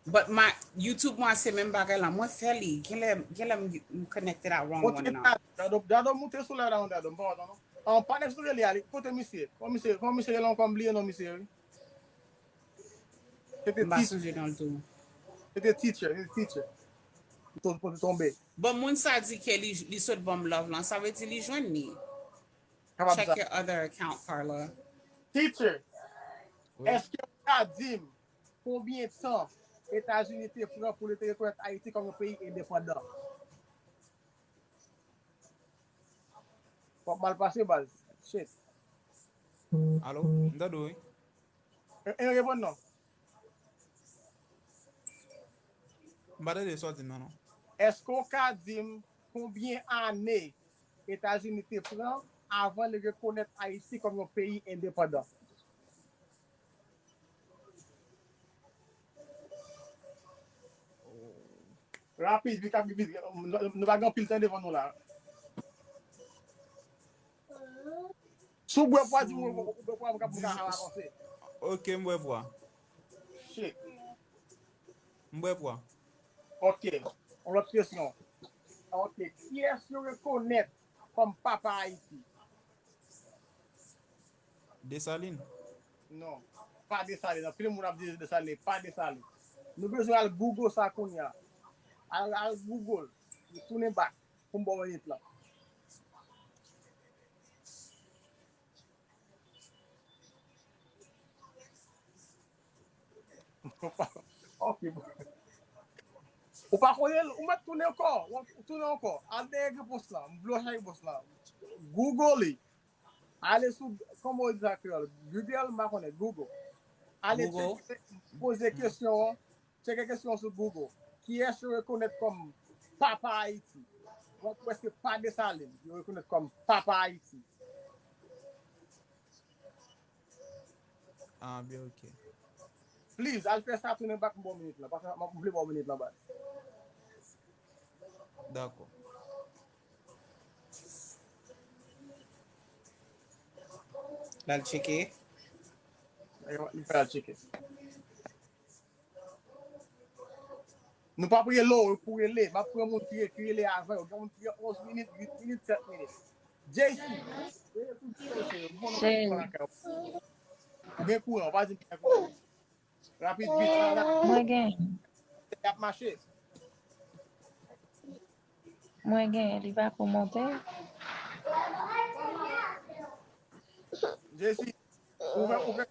But my YouTube mwen se menm bagay la. Mwen fè li. Genlè genlè m connected a wrong one nan. Dado, Dado moute sou la la Dado, m pa wè non. An pa nèg sou li a, kote misye? Kòman misye, kòman misye rele ankò, m bliye non misye wi. Se te M pa teacher. sonje non l tou. Se te teacher, se te teacher. Li to- li tonbe. Bon, moun sa di ke li, li sot ban m love lan, sa vle di li jwenn li. Kapab Check sa. your other account, Carla. Teacher, Wi. Èske ou ka di m konbyen tan Etazini te pran pou li te rekonèt Ayiti kòm yon peyi endepandan? W ap mal pase, baz. Shit. Alo, m tande w, wi. E, e, reponn non. M pa tande sa w di m nan, non. Èske w ka di m konbyen ane Etazini te pran avan li rekonèt Ayiti kòm yon peyi endepandan? Rapid, vit, rapid, vit. Nou pa gen anpil tan devan nou la. Si w bwè pwa, di m ou bwè pwa, m ka, m ka avanse. Ok, m bwè pwa. Shit. M bwè pwa. Ok, yon lòt kesyon. Ok, kiyès yo rekonèt kòm papa Ayiti? Desalin. Non, pa Desalin. Anpil moun ap di Desalin, pa Desalin. Nou bezwen al Google sa kounye a. Al, al Google. Nou tounen back pou m ba w minit lan. Ok. Ou pa konnen l, ou mèt tounen ankò. Ou tounen ankò. Al dèyè repons lan. M vle w chache repons lan. Google li. Ale sou, kòman w di sa kreyòl? Google, m pa konnen. Google. Ale Google. Tcheke, poze kesyon an. Tcheke kesyon an sou Google. Kiyès yo rekonèt kòm papa Ayiti? W ap wè se pa Desalin yo rekonèt kòm papa Ayiti. Ah, byen, ok. Please, al fè sa, tounen back, m ba w minit lan. Paske m vle ba w minit lan, baz. Dakò. L al tcheke. Li pral tcheke. Nou p ap rele w pou rele. M ap pran moun ki, ki rele avan yo. Gen moun ki gen onz minit, uit minit, sèt minit. Jaycee, rele sou Jaycee, m konnen w gen kouran lakay ou. Ou gen kouran, w pa di m gen kouran. Rapid, vit, la, la. Mwen gen. Y ap mache. Mwen gen, li pa pou monte. Jaycee, ouvè, ouvè.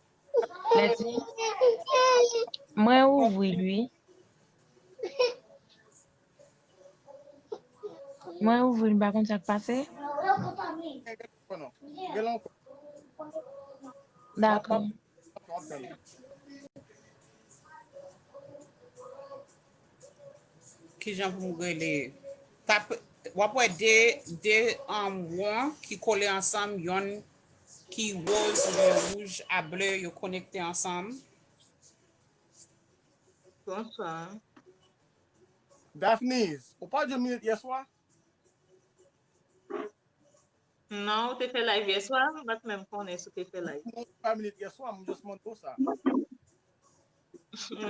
Mwen ouvri l, wi. Mwen ouvri l, m pa konn sa k pase. Dakò. Kijan pou m rele? Tap, w ap wè de, de um, won ki kole ansanm, yonn ki woz oubyen wouj a ble, yo konekte ansanm. Bonswa. Daphnis, ou pa jwenn minit yè swa? Non, ou te fè live yè swa, m pa t menm konnen si w te fè live. Non, ou pa minit yè swa, m just mande w sa.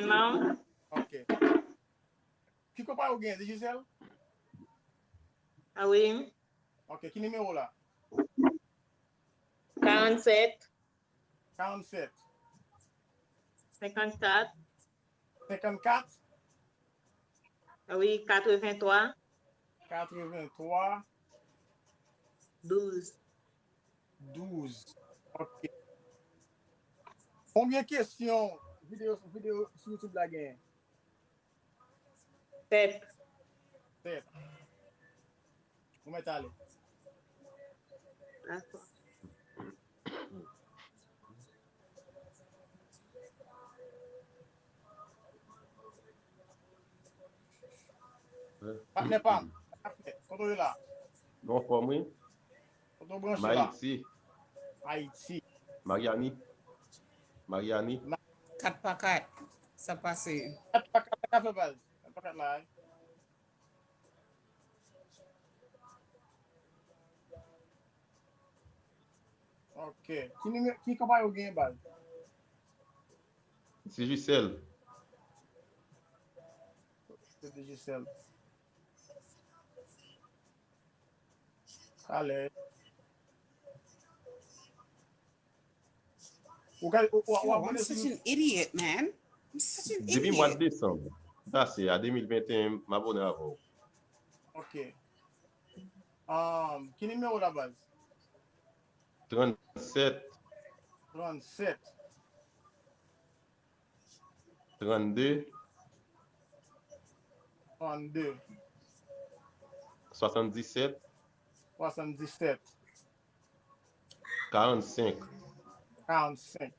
Non. Ok. Ki konpayi ou gen, Digicel? Ah wi. Ok, ki nimewo la? Karannsèt. Karannsèt. Senkannkat. Senkannkat. Wi, katrevenntwa. Katrevenntwa. Douz. Douz. Ok. Konbyen kesyon videyo videyo sou YouTube la genyen? Sèt. Sèt. Ou mèt ale. Dakò. Patnè pa m, sa k ap fèt? Kote w ye la? Nou anfòm wi. Kote w branche la? Ayiti. Ayiti. Maryani. Maryani. Kat pa kat, sa pase. Kat pa kat, sa ka fè baz. Kat pa kat la. Ok. Ki nimewo, ki konpayi ou genyen baz? Digicel. Se Digicel. Talè. Ou ka ou ou Yo, I'm such an idiot, man. I'm such an idiot. Depi mwa desanm pase a de mil venteyen, m abone avè w. Ok. Um, ki nimewo la baz? Trannsèt. Trannsèt. Trannde. Trannde. Swasanndisèt. Swasanndisèt. Karannsenk. Karannsenk.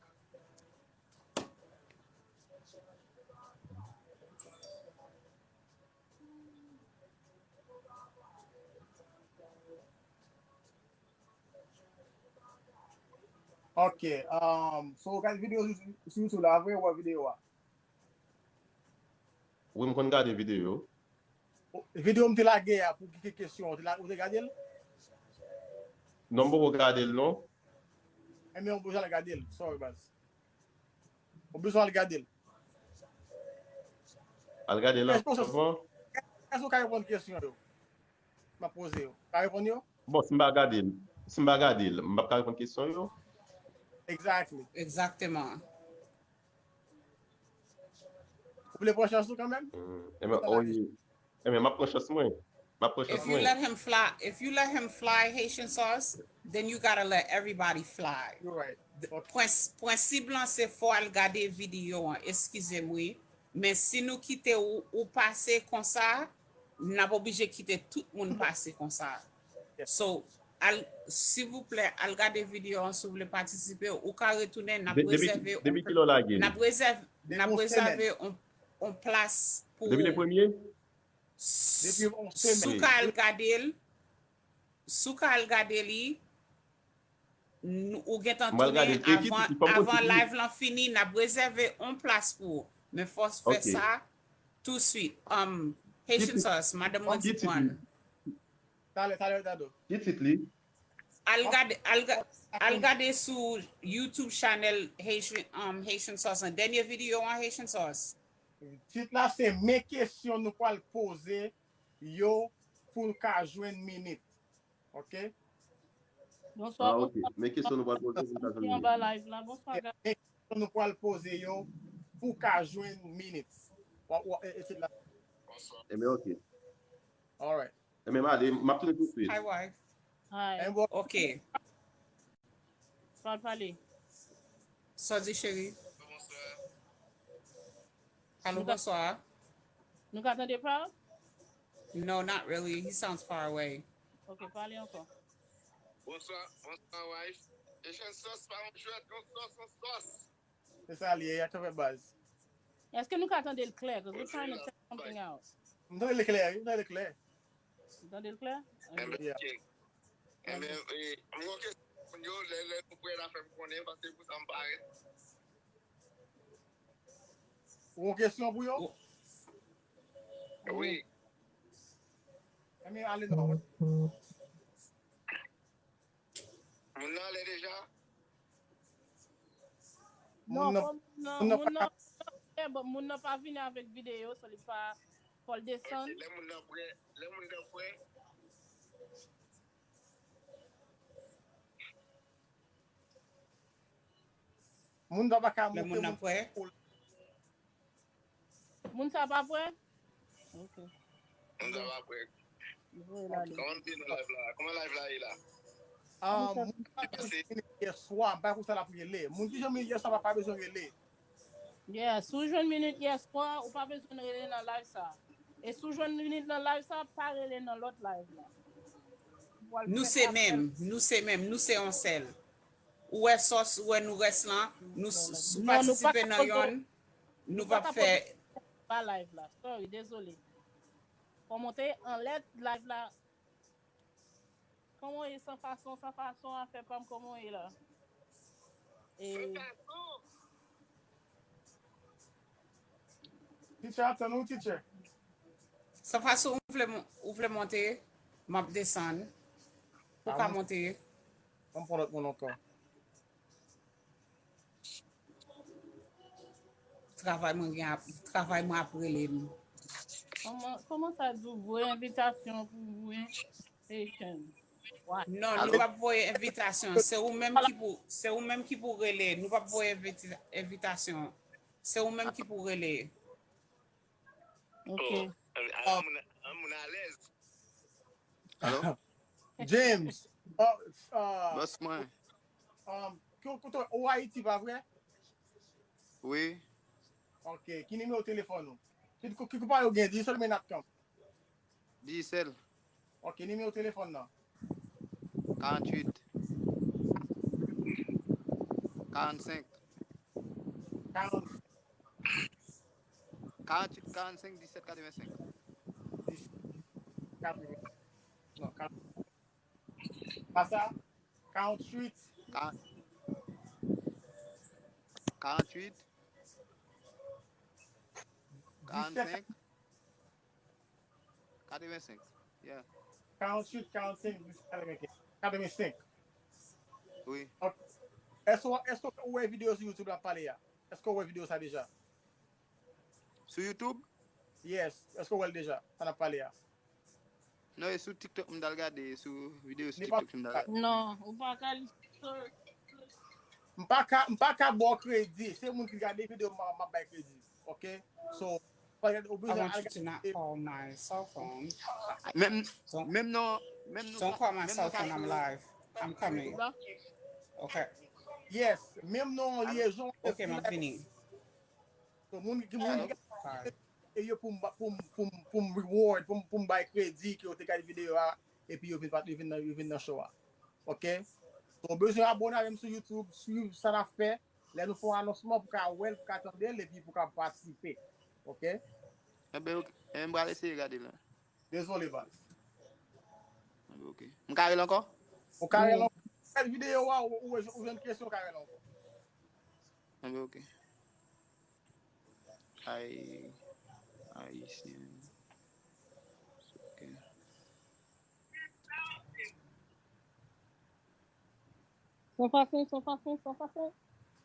Ok. Um, so, ou gade videyo sou, sou YouTube la, vre, ou wè videyo a? Wi, m konn gade videyo. Videyo m te lage a pou ki kesyon, ou te la- ou te gade l? Non, m poko gade l non. Ebyen, ou bezwen al gade l. Sorry, baz. Ou bezwen al gade l. Al gade l Èske ou anvan. Èske ou ka reponn kesyon yo? M ap poze yo. Ka reponn yo? Bon, si m pa gade l, si m pa gade l, m p ap ka reponn kesyon yo. Exactly. Egzakteman. Ou vle pran chans ou kanmenm? Ebyen, wi. Ebyen, m ap pran chans mwen. M ap pran chans If you mwen. let him fly, if you let him fly, Haitian Sauce, then you gotta let everybody fly. You're right. Ok. Prens- Prensip lan se fò al gade videyo an, eskize m wi. Men si nou kite ou, ou pase konsa, n ap oblije kite tout moun pase konsa. Yes. So, al, silvouplè, al gade videyo an si w vle patisipe. Ou ka retounen, n ap De- Depi rezève depi on- kilè w lage? n ap rezève, Depi n ap yon rezève on, on plas pou Depi le ou. premye? Depi yon Si w semèn. ka al gade l, si w ka al gade li, n- ou gentan M al gade tounen l. E ki avan, tit li? Fò m konn avan tit li. Live lan fini, n ap rezève on plas pou ou. Men fò w fè Ok. sa touswit. Um, Haitian Ki- Sauce, madanm mwen ki di tit pran li? l. Talè, talè, Dado. Ki tit li? Al gade, al, ga- al gade sou YouTube channel Haitian, um, Haitian Sauce. An dènye videyo an Haitian Sauce. Tit la se men kesyon nou pral poze yo pou n ka jwenn minit. Ok? Ah, ok. Men kesyon nou pral poze pou n ka jwenn minit. Anba live la. Bonswa, guys. Men kesyon nou pral poze yo pou ka jwenn minit. Wa- wa- e- e tit la. Ebyen, ok. Alright. Ebyen, m ale, m ap tounen touswit. Hi, wife. Hi. Ebyen, Ok. Pral pale. Sa w di, cheri? Bonswa. Alo, Nou ka- bonswa. Nou ka tande Proud? No, not really. He sounds far away. Ok, pale ankò. Bonswa, bonswa, wife. Haitian Sauce pa yon jwèt, yon sòs, yon sòs. Se sa li ye, y a fè baz. Èske nou ka tande l klè? Because we're trying to test something out. M tande l klè, wi, m tande l klè. Ou tande l klè? Ebyen, Yeah. ok. Ebyen, e, m gen yon kesyon moun yo, lè, lè nou prè, n a fè m konnen, paske pou sa m parèt. Ou gen kesyon pou yo? Wi. Ebyen, ale non. Moun nan ale deja? Non, kòm moun nan, moun nan pa vini avèk videyo, so li pa, fò l desann. Lè moun nan prè, lè moun nan prè. Moun nan pa ka monte. Moun sa pa prè? Ok. Moun sa pa prè. Kòman m te nan live la? Kòman live la ye la? Ah, moun ki vini yè swa, m pa konn sa l ap rele. Moun ki janm vini yè swa pa bezwen rele. Yeah, si w jwenn minit yè swa, ou pa bezwen rele nan live sa. E si w jwenn minit nan live sa, pa rele nan lòt live la. Nou se menm, nou se menm, nou se yon sèl. Ou wè sòs, ou wè nou rès lan, nou patisipe nan yonn, nou p ap fè. Pa live la, sorry, dezole. Kòman w te anlè live la? Kòman w ye san fason, san fason afè pa m kòman w ye la? E... Teacher, ap tann ou, teacher. San fason ou vle, ou vle monte, m ap desann. Ou ka monte. Ban m pran lòt moun ankò. Travay mwen gen ap, travay mwen ap rele m. Kòman, kòman sa di w voye envitasyon pou voye Station? Non, nou p ap voye envitasyon. Se ou menm ki pou, se ou menm ki pou rele. Nou p ap voye enviti- envitasyon. Se ou menm ki pou rele. Ok. An moun alèz. Alo? James. Oh, uh, Bòs mwen. Um, ki, kote, ou Ayiti, pa vre? Wi. Ok, ki nimewo telefòn ou? Ki, ki, ki koupa yo gen? Di sèl men natkan. Di sèl. Ok, nimewo telefòn nan. Karanntuit. Karannsenk. Karannsenk. Karanntuit, karannsenk, disèt, katrevensenk. Disèt, katrevensenk. Non, katrevensenk. Pa sa? Karanntuit. Ka- Karanntuit. Karannsenk. Katrevensenk. Yeah. Karanntuit, karannsenk, disèt, katrevensenk. Katrevensenk. Wi. Ok. Èske, èske ou wè videyo sou YouTube la pale a? Èske ou wè videyo sa deja? Sou YouTube? Yes. Èske ou wè l deja? Sa n ap pale a. Non, e sou TikTok m t al gade, sou videyo sou TikTok m t al gade. Non, ou pa ka li. M pa ka, m pa ka ba w kredi. Se moun ki gade videyo m, m ap bay kredi. Ok? So, ou bezwen al gade. Menm, menm non, menm non. Don't call my cell phone, I'm live. I'm coming. Ok. Yes, menm non, lyezon. Ok, m ap vini. So, moun ki, moun ki gade e yo pou m, pou m, pou m, pou m reward, pou m, pou m bay kredi ke yo te gade videyo a, epi yo vin, yo vin nan, yo vin nan show a. Ok? So, ou bezwen abone avè m sou YouTube, swiv sa n ap fè. Lè nou fè yon anonsman, pou ka wè l, pou ka tande l, epi pou ka patisipe. Ok? Enben, ok. Enben, m pral eseye gade l. Dezole, baz. Enben, ok. M ka rele ankò? Ou ka rele ankò. Fè videyo a, ou, ou, ou jwenn kesyon, ou ka rele ankò. Enben, ok. Ay, Ayisyen. Ok. San fason, san fason, san fason.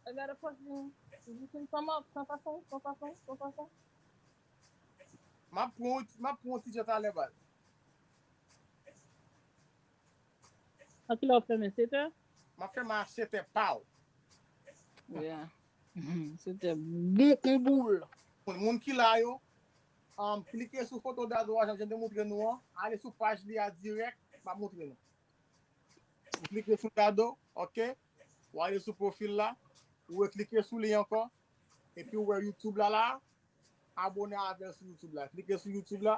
I got a question. If you can come up, san fason, san fason, san fason. M ap pran, m ap pran yon ti jan talè, baz. A kilè w fèmen? Setè? M ap fèmen a setè pa w. Yeah. Setè bon kon boul. Moun, moun ki la yo, um, klike sou foto Dado a, jan, jan m te montre nou an, ale sou paj li a dirèk, m ap montre nou. Ou klike sou Dado, ok? Ou ale sou pwofil la, ou reklike sou li ankò, epi ou wè YouTube la la, abone avè l sou YouTube la. Klike sou YouTube la.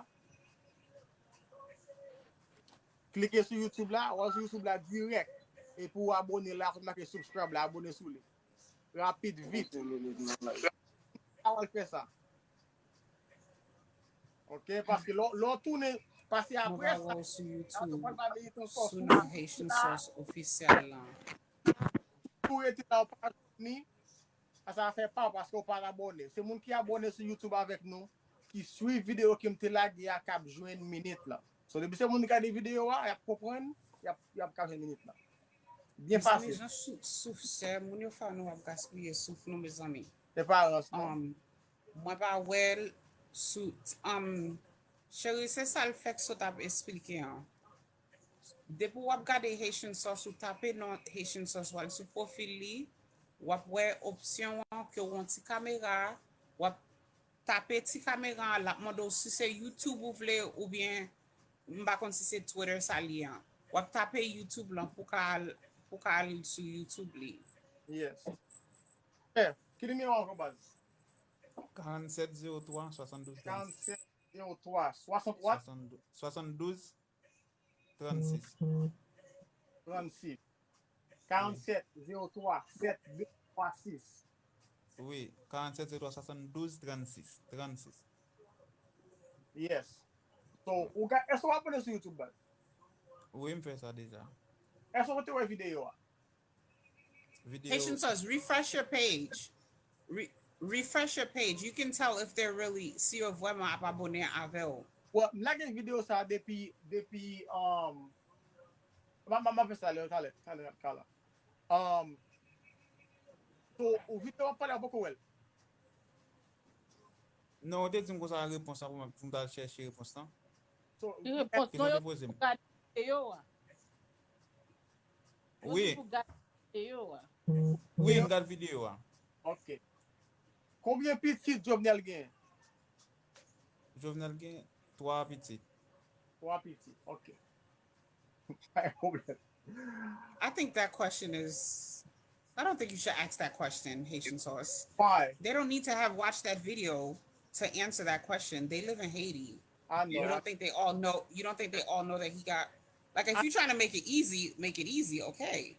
Klike sou YouTube la, ou al sou YouTube la dirèk. Epi ou abone la, kote make subscribe la, abone sou li. Rapid, vit. Sa w al fè sa. Ok, paske lè, lè w tounen, pase apre sa, sou YouTube, sou nan Haitian Source ofisyèl lan. ou rete la, ou pa jwenn li, sa fè pa w paske ou pa abòne. Se moun ki abòne sou YouTube avèk nou, ki swiv videyo ke m te lage a, k ap jwenn minit lan. So, depi se moun ki gade videyo a, y ap konprann, y ap, y ap ka jwenn minit lan. Byen pase. Mezanmi, jan souf, souf sè, moun yo fè nou ap gaspiye souf nou, mezanmi. Se pa rans, non. Um, mwen pa wè l sou, um, cheri, se sa l fè k sot ap esplike an. Depi w ap gade Haitian Sauce, ou tape non Haitian Sauce, w al sou pwofil li, w ap wè opsyon an ke w yon ti kamera, w ap tape ti kamera an, l ap mande w si se YouTube ou vle oubyen m pa konn si se Twitter sa li ye an. W ap tape YouTube lan pou ka al, pou ka al sou YouTube li. Yes. Eh, ki nimewo ankò, baz? Karannset zewo twa swasanndouz trannsis. Karannset zewo twa, swasant what? Swasanndouz, swasanndouz trannsis. Trannsis. Karannset zewo twa sèt de twa sis. Wi, karannset zewo twa swasanndouz trannsis. Trannsis. Yes. So, ou ka, èske w abòne sou YouTube, baz? Wi, m fè sa deja. Èske ou te wè videyo a? Videyo. Haitian Sauce, refresh your page. Re- refresh your page. You can tell if they're really, si yo vrèman ap abòne avè w. Well, m lage videyo sa depi, depi, um, m a, m a, m a fè sa lè, talè, talè, talè. Um, so, ou videyo w ap pale a poko wè l. Non, ou te di m konsa repons la pou mwen, pou m ta al chèche repons lan. So, ki repons? Kesyon non, yo te poze m. Gade videyo a. Yo wi. Di pou gade videyo a. Wi, m gade videyo a. Ok. Konbyen pitit Jovenel gen? Jovenel gen twa pitit. Twa pitit, ok. Pa gen pwoblèm. I think that question is. I don't think you should ask that question, Haitian Sauce. Why? They don't need to have watched that video to answer that question. They live in Haiti. I know. You don't think they all know? You don't think they all know that he got? Like, if you're trying to make it easy, make it easy, okay.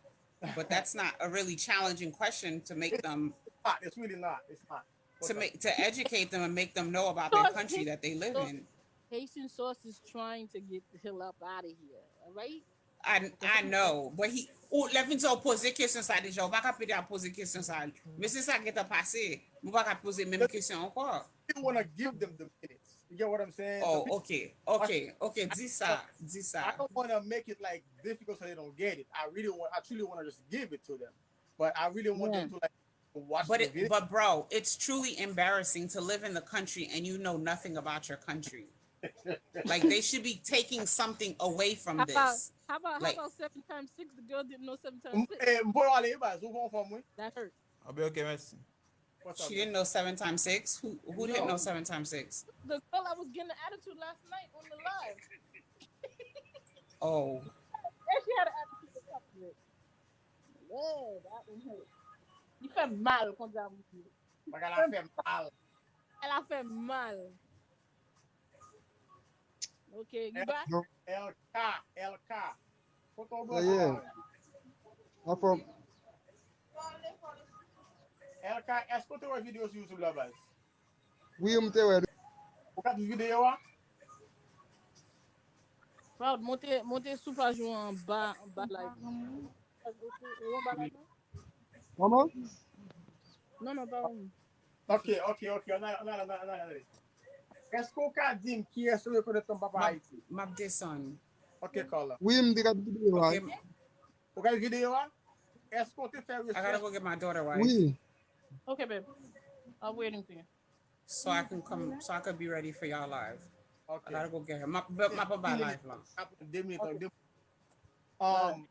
But that's not a really challenging question to make them. It's not. It's really not. It's not. To make to educate them and make them know about their country that they live in. Haitian Sauce is trying to get the hell up out of here, all right? I I know, but he. Ou lè vin sa ou poze kesyon sa deja, ou pa ka pede ap poze kesyon sa. Mesye sa gentan pase, nou pa ka poze menm kesyon ankò. You want to give them the minutes. You get what I'm saying? Oh, ok, ok, ok, di sa, di sa. I don't want to make it like difficult so they don't get it. I really want, I truly want to just give it to them. But I really want them to like watch But the it, video. But bro, it's truly embarrassing to live in the country and you know nothing about your country. Like they should be taking something away from How about this. How about Like- How about seven times six? The girl didn't know seven M- times six. eh, M voye w ale wi baz, ou konfòm wi. That hurt. Ah ben, ok, mèsi. What's up? She didn't know seven times six. Who who didn't know seven times six? The girl I was getting an attitude last night on the live. Oh, And she had an attitude to talk to it. Yeah, that one hurt. Li fè mal konn sa moun di. Bagay la fè mal. Bagay la fè mal. Ok, you back? L K, L K. Kote w Yeah. bwè? Anfòm. L K, èske w te wè videyo sou YouTube la baz? Wi, m te wè. Ou gade videyo a? Proud, monte, monte sou paj ou anba, anba live. Ou anba live? Kòman? Non, non, pa ou. Ok, ok, ok. Ann ale, ann ale, ann ale, ann ale. Èske w ka di m kiyès ou rekonèt kòm papa Ayiti? M ap desann. Ok, Carla. Wi, m te gade videyo a. Ok, Ou gade videyo a? Èske w te fè I gotta rechèch? Go get my daughter wife Wi. Okay, babe. I'm waiting for you. So I can come, so I could be ready for y'all live. I Ok. Gotta go get her. M ap, m ap ba live lan. Ap de minit, de minit. Um,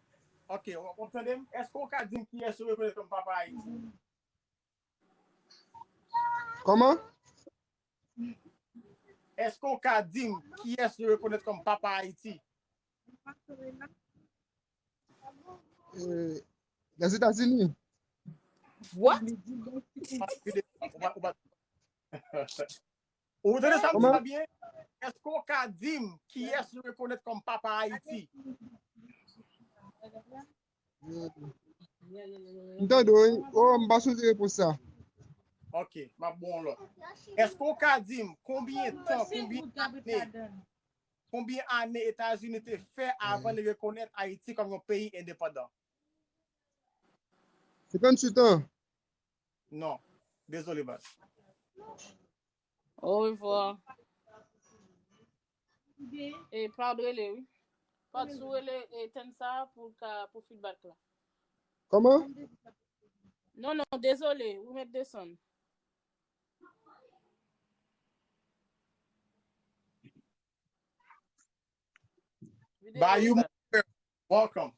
ok, w w ap tande m? Èske w ka di m kiyès ou rekonèt kòm papa Ayiti? Kòman? Èske w ka di m kiyès ou rekonèt kòm papa Ayiti? Eh, Lèzetazini. What? Ou pa, ou pa, ou pa, ou tande sa m di la byen? Èske w ka di m kiyès ou rekonèt kòm papa Ayiti? M tande w, wi. Oh, m pa sonje repons sa. Ok, m ap bon lòt. Èske w ka di m konbyen tan, konbyen ane, konbyen ane Etazini te fè avan li rekonèt Ayiti kòm yon peyi endepandan? Se tranntuit an. Non. Dezole, baz. Au revoir. E Proud rele, wi. Proud, si w rele e, tenn sa pou, ka, pou feedback la. Kòman? Non, non, dezole, ou mèt desann. Bayou, mon frè, welcome.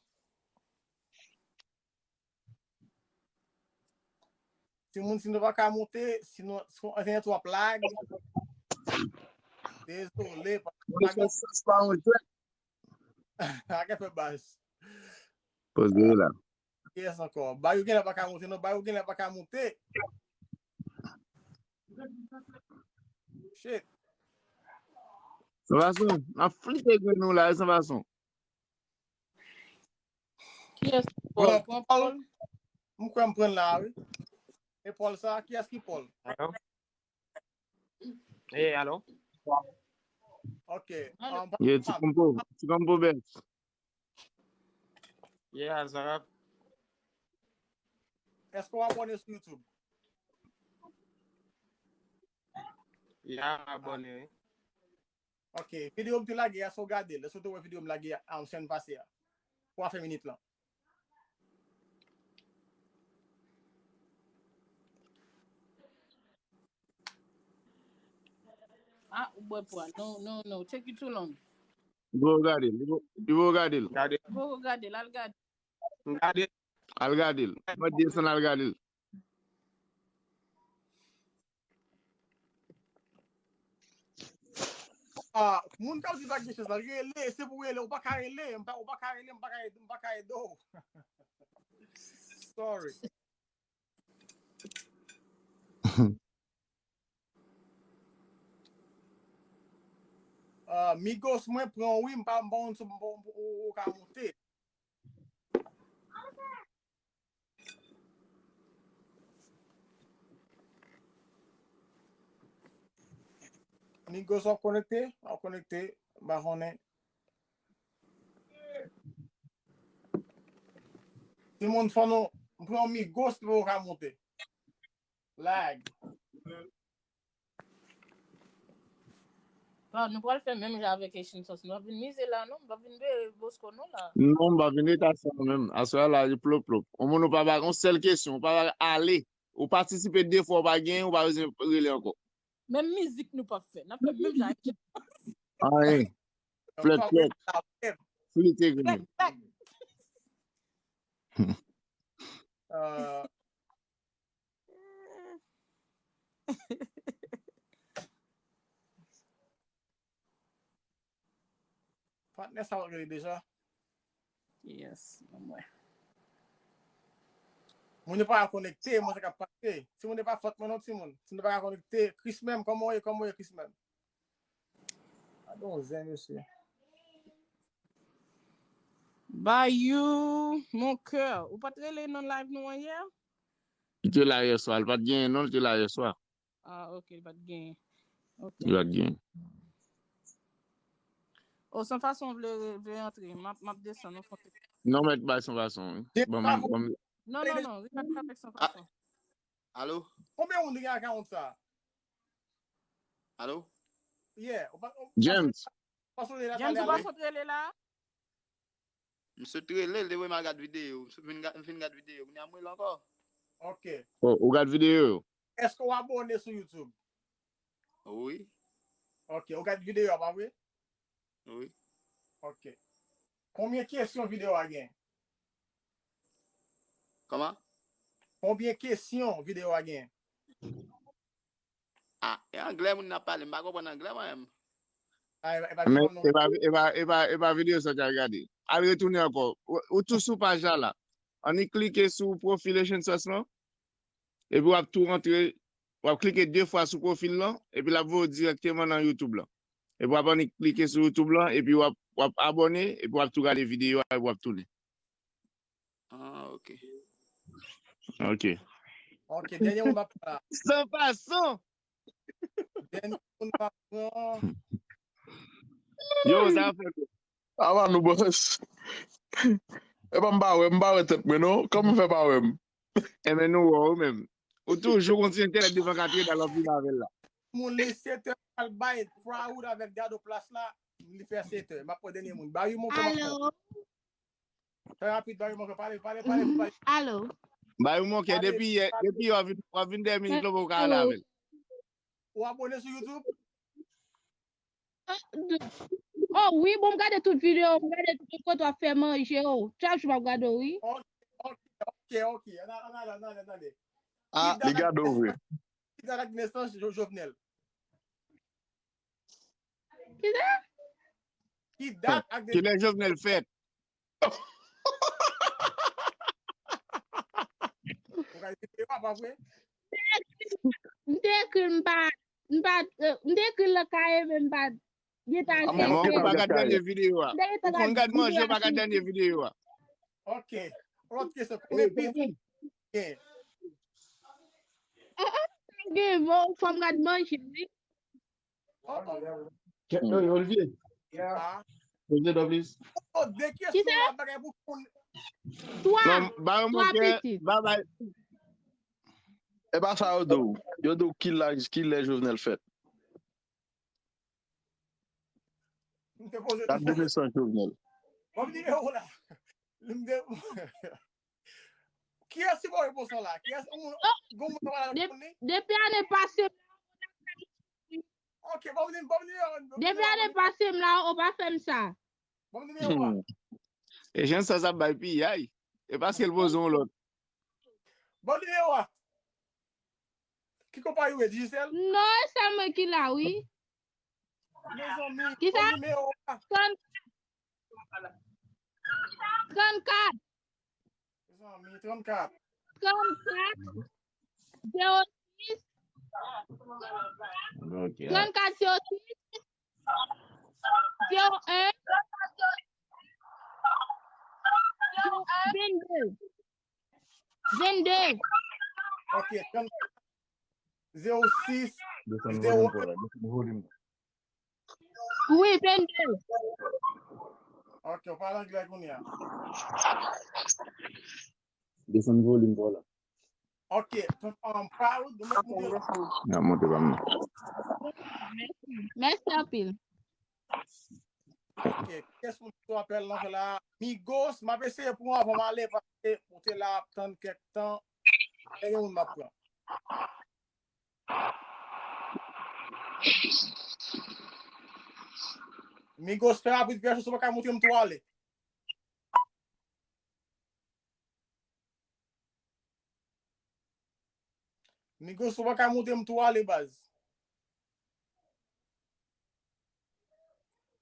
Timoun, si nou pa ka monte, si nou, si nou gen twòp lag, dezole. Mwen fè sans pa yon jwèt. Ak fè baz. Poze la. Kiyès ankò? Bayou genlè pa ka monte, non, Bayou genlè pa ka monte. Shit. San fason, n ap flite grenn nou la, san fason. Kiyès ki Paul? Pran Paul. M kwè m pran la, wi. E Paul sa, kiyès ki Paul? Alo? Hey, alo? Ok. Ye, ti konpo, ti konpo bèt. Yeah, Zarab. Èske w abòne sou YouTube? Yeah, m abòne, wi. Ok. Videyo m te lage a, èske w gade l? Èske w te wè videyo m lage a, a semèn pase a? Pou afè minit lan. Ah, ou bwè pwa. No, no, no. Take you too long. Li poko gade l. Li poko gade l. Gade. Poko gade l, al gade. M gade. Al gade l. Mwen desann al gade l. Ah, moun k ap di pa gen chans la, rele, se pou rele, ou pa ka rele, m pa, ou pa ka rele, m pa ka, m pa ka ede w. Sorry. Ah, Migos, mwen pran wi, m pa, m pa konn si ou, ou, ou ka monte. Migos, w ap konekte? W ap konekte? M pa konnen. Timoun, fò nou pran Migos pou yo ka monte. Lag. Bon, nou pral fè menm jan avèk Haitian Sauce. Nou ap vin mize la, non? M p ap vin bere Bosco, non, la. Non, m pa vin rete aswè an menm. Aswè a la, li plop plop. Yon moun ou pa ba yon sèl kesyon, ou pa ba ale. Ou patisipe de fwa, ou pa genyen, ou pa bezwen rele ankò. Menm mizik nou p ap fè. N ap fè menm jan avèk Haitian Sauce. Anyen. Flèt flèt. Flite grenn. Euh, Patnè sa w ap rele deja? Yes, mwen. Moun yo pa ka konekte, mwen sa k ap pase. Timoun, e pa fòt mwen non, timoun. Si nou pa ka konekte, Chris menm, kòman w ye, kòman w ye, Chris menm? Gade yon zen, mesye. Bayou, mon cœur. Ou pa t rele nan live nou an yè? Li te la yè swa, li pa t genyen non, li te la yè swa. Ah, ok, li pa t genyen. Ok. Li pa t genyen. O, san fason vle, vle antre, m ap, m ap desann, nou fon. Non, mèt bay san fason, wi. Ban m, ban m. Non, non, non, Richard pa fèk san fason. Alo? Konbyen moun ki gen akawont sa? Alo? Yeah, ou pa, ou, James. pa sonje la James, pale ou pa avè sot rele la? M sot rele l, li voye m al gad videyo. M sot vin gad, m vin gad videyo. Kounye a m rele ankò. Ok. Oh, ou gad videyo yo? Èske w abòne sou YouTube? Wi, Ok, ou gad videyo a, pa vre? wi. Ok. Konbyen kesyon videyo a gen? Kòman? Konbyen kesyon videyo a gen? Ah, e anglè moun nan ap pale, m pa konprann anglè mwen menm. Ah, e pa, e pa, Men, non. E pa, e pa, e pa, e pa videyo sa w te al gade. Al retounen ankò. Ou, ou tou sou paj la la. Annik klike sou pwofil Haitian Sauce lan. Epi w ap tou rantre, w ap klike de fwa sou pwofil lan, epi l ap voye w dirèkteman nan YouTube lan. Epi w ap annik klike sou YouTube lan, epi w ap, w ap abòne, epi w ap tou gade videyo a, epi w ap tounen. Ah, ok. Ok. Ok, dènye moun m ap pale la. San fason! Dènye moun m ap pran. Yo, sa fè. Avan nou bòs. Epa m pa wè, m pa wè tèt mwen non. Kòman m fè pa wè m? Enben nou wè w menm. Ou toujou kontinye tèt devan katedral w ap vin avè l la. Moun li sete al bay Proud avèk Dado plas la, li fè sete. M ap pran dènye moun. Ba yon moun kòman. Alo. Trè rapid, ba yon moun pale, pale, pale, pale. Alo. Ba yon moun depi yè, depi yè w ap vin, w ap vin dèyè minik la, ou ka al avè l. Ou abone sou YouTube? Oh wi, bon, m gade tout videyo, m gade tout kote w ap fè manje, oh. Chak jou m ap gade w, wi. Ok, ok, ok. Ann ale, ann ale, ann ale. Ah, li gade w vre. Ki dat ak nesans Jovenel? Ki dat? Ki dat ak nesans? Kilè Jovenel fèt? Ou ka di pa vre? M te ekri m pa M pa, m te ekri l nan kaye men m pa t gentan aksepte. Ou pa gad dènye videyo a. Ou konn gad manje, ou pa gad dènye videyo a. Ok. Lòt kesyon. Kòman pitit gen? Gen bon, fò m gad manje, wi. Olivier. Poze do plis. De kesyon la bagay pou konn. Twa. Twa pitit. E pa sa yo di w. Yo di w ki laj, ki lè Jovenel fèt. Dat de nesans Jovenel. Ban m nimewo w la. Kiyès ki ba w repons lan la? Kiyès? Yon moun, yon moun pa la reponn li? Depi ane pase m la. Ok, ban m nimewo w. Depi ane pase m la, ou pa fè m sa. Ban m nimewo w. E jan sa ap bay piyay. E paske l poze yon lòt. Ban m nimewo w. Ki konpayi ou ye, Digicel? Non, e sè mwen ki la, wi. Mezanmi, ki sa? Nimewo a. Trannkat. Mezanmi, trannkat. Trannkat. Zewo sis. Trannkat zewo sis. Zewo en. Zewo en. Vennde. Vennde. Ok, zewo sis, zewo. Wi, vennde. Ok, ou pale anglè kounye a. Desann volim pa w la. Ok, um, Proud, nou mèt monte. N ap monte pa m nan. Mèsi anpil. Ok, kiyès moun ki sou apèl lan la? Migos, m ap eseye pran w avan m ale paske ou te la ap tann kèk tan. Gen moun m ap pran. Migos, fè rapid, fè rapid, si w pa ka montre m tou ale. Migos, ou pa ka montre m tou ale, baz.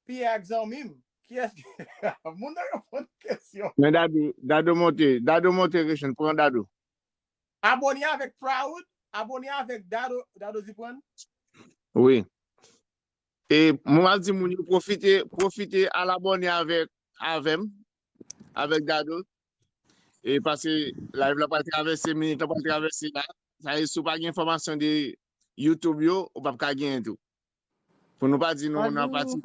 Pyè ak zanmi m. Kiyès ki moun nan reponn kesyon? Men Dado, Dado monte, Dado monte, Rechon, pran Dado. Abone avèk Proud, abone avèk Dado, Dado Ziprann. Wi. E mwen ap di moun yo pwofite, pwofite al abone avèk, avè m, avèk Dado. E paske live la pral travèse, minit la pral travèse la. Sa vle di si w pa gen enfòmasyon de YouTube yo, ou p ap ka genyen tou. Pou nou pa di nou nan pati.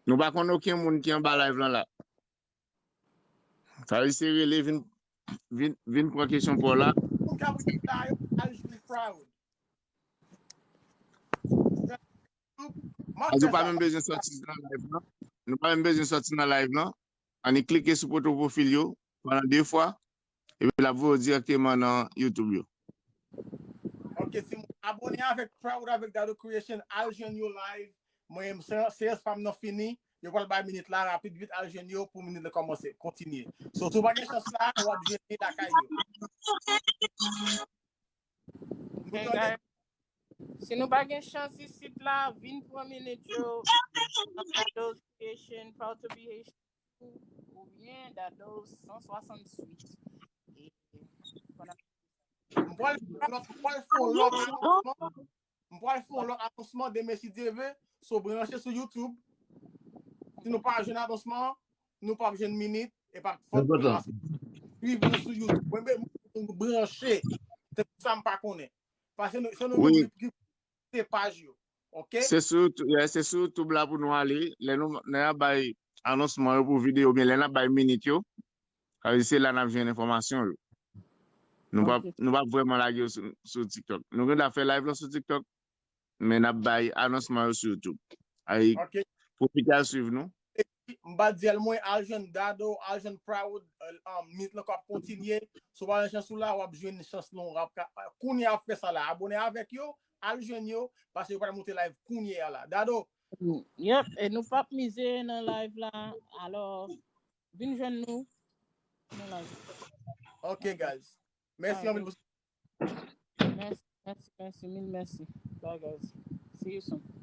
Nou pa konn okenn moun ki anba live lan la. Sa vle di se rele vin, vin, vin pran kesyon pa w la. Moun k ap rele la yo al jwenn Proud. Paske ou pa menm bezwen sòti nan live lan. Nou pa menm bezwen sòti nan live lan. Annik klike sou foto pwofil yo pandan de fwa. Epi l ap voye w dirèkteman nan YouTube yo. Ok, si moun abone avèk Proud avèk Dado Creation, al jwenn yo live. Mwen, seyans pa m nan fini. Yo pral bay minit la rapid vit, al jwenn yo pou minit la kòmanse, kontinye. So, si w pa gen chans la, w ap jwenn li lakay yo. Si nou pa gen chans isit la, vin pran minit yo. Dado's Creation, Proud to be Haitian, oubyen Dado san swasann uit. M pral fè yon lòt, m pral fè yon lòt. M pral fè yon lòt anonsman demen si Dye vle. So, branche sou YouTube. Si nou pa jwenn anonsman an, nou p ap jwenn minit e p ap fòt. Swiv nou sou YouTube. Mwen menm, mwen branche. Se sa m pa konnen. Paske se nou menm ki se paj yo. Ok? Se sou, se sou YouTube la pou nou ale. Lè nou, lè n ap bay anonsman yo pou videyo oubyen lè n ap bay minit yo, sa vle di se la n ap jwenn enfòmasyon yo. Nou p ap nou p ap vrèman lage yo sou, sou TikTok. Nou gen dwa fè live lan sou TikTok, men n ap bay anonsman yo sou YouTube. Ay, pwofite al swiv nou. M pa di al mwen, al jwenn Dado, al jwenn Proud, um, mit lan k ap kontinye. Si w pa jwenn chans ou la, w ap jwenn chans lan. Kounye a ap fè sa la. Abone avèk yo, al jwenn yo, paske yo pral monte live kounye a la. Dado. Yep, e nou p ap mize nan live la. Alò, vin jwenn nou nan live. Ok, guys. Mèsi anpil. Mèsi, mèsi, mèsi, mil mèsi. Bye, guys. See you soon.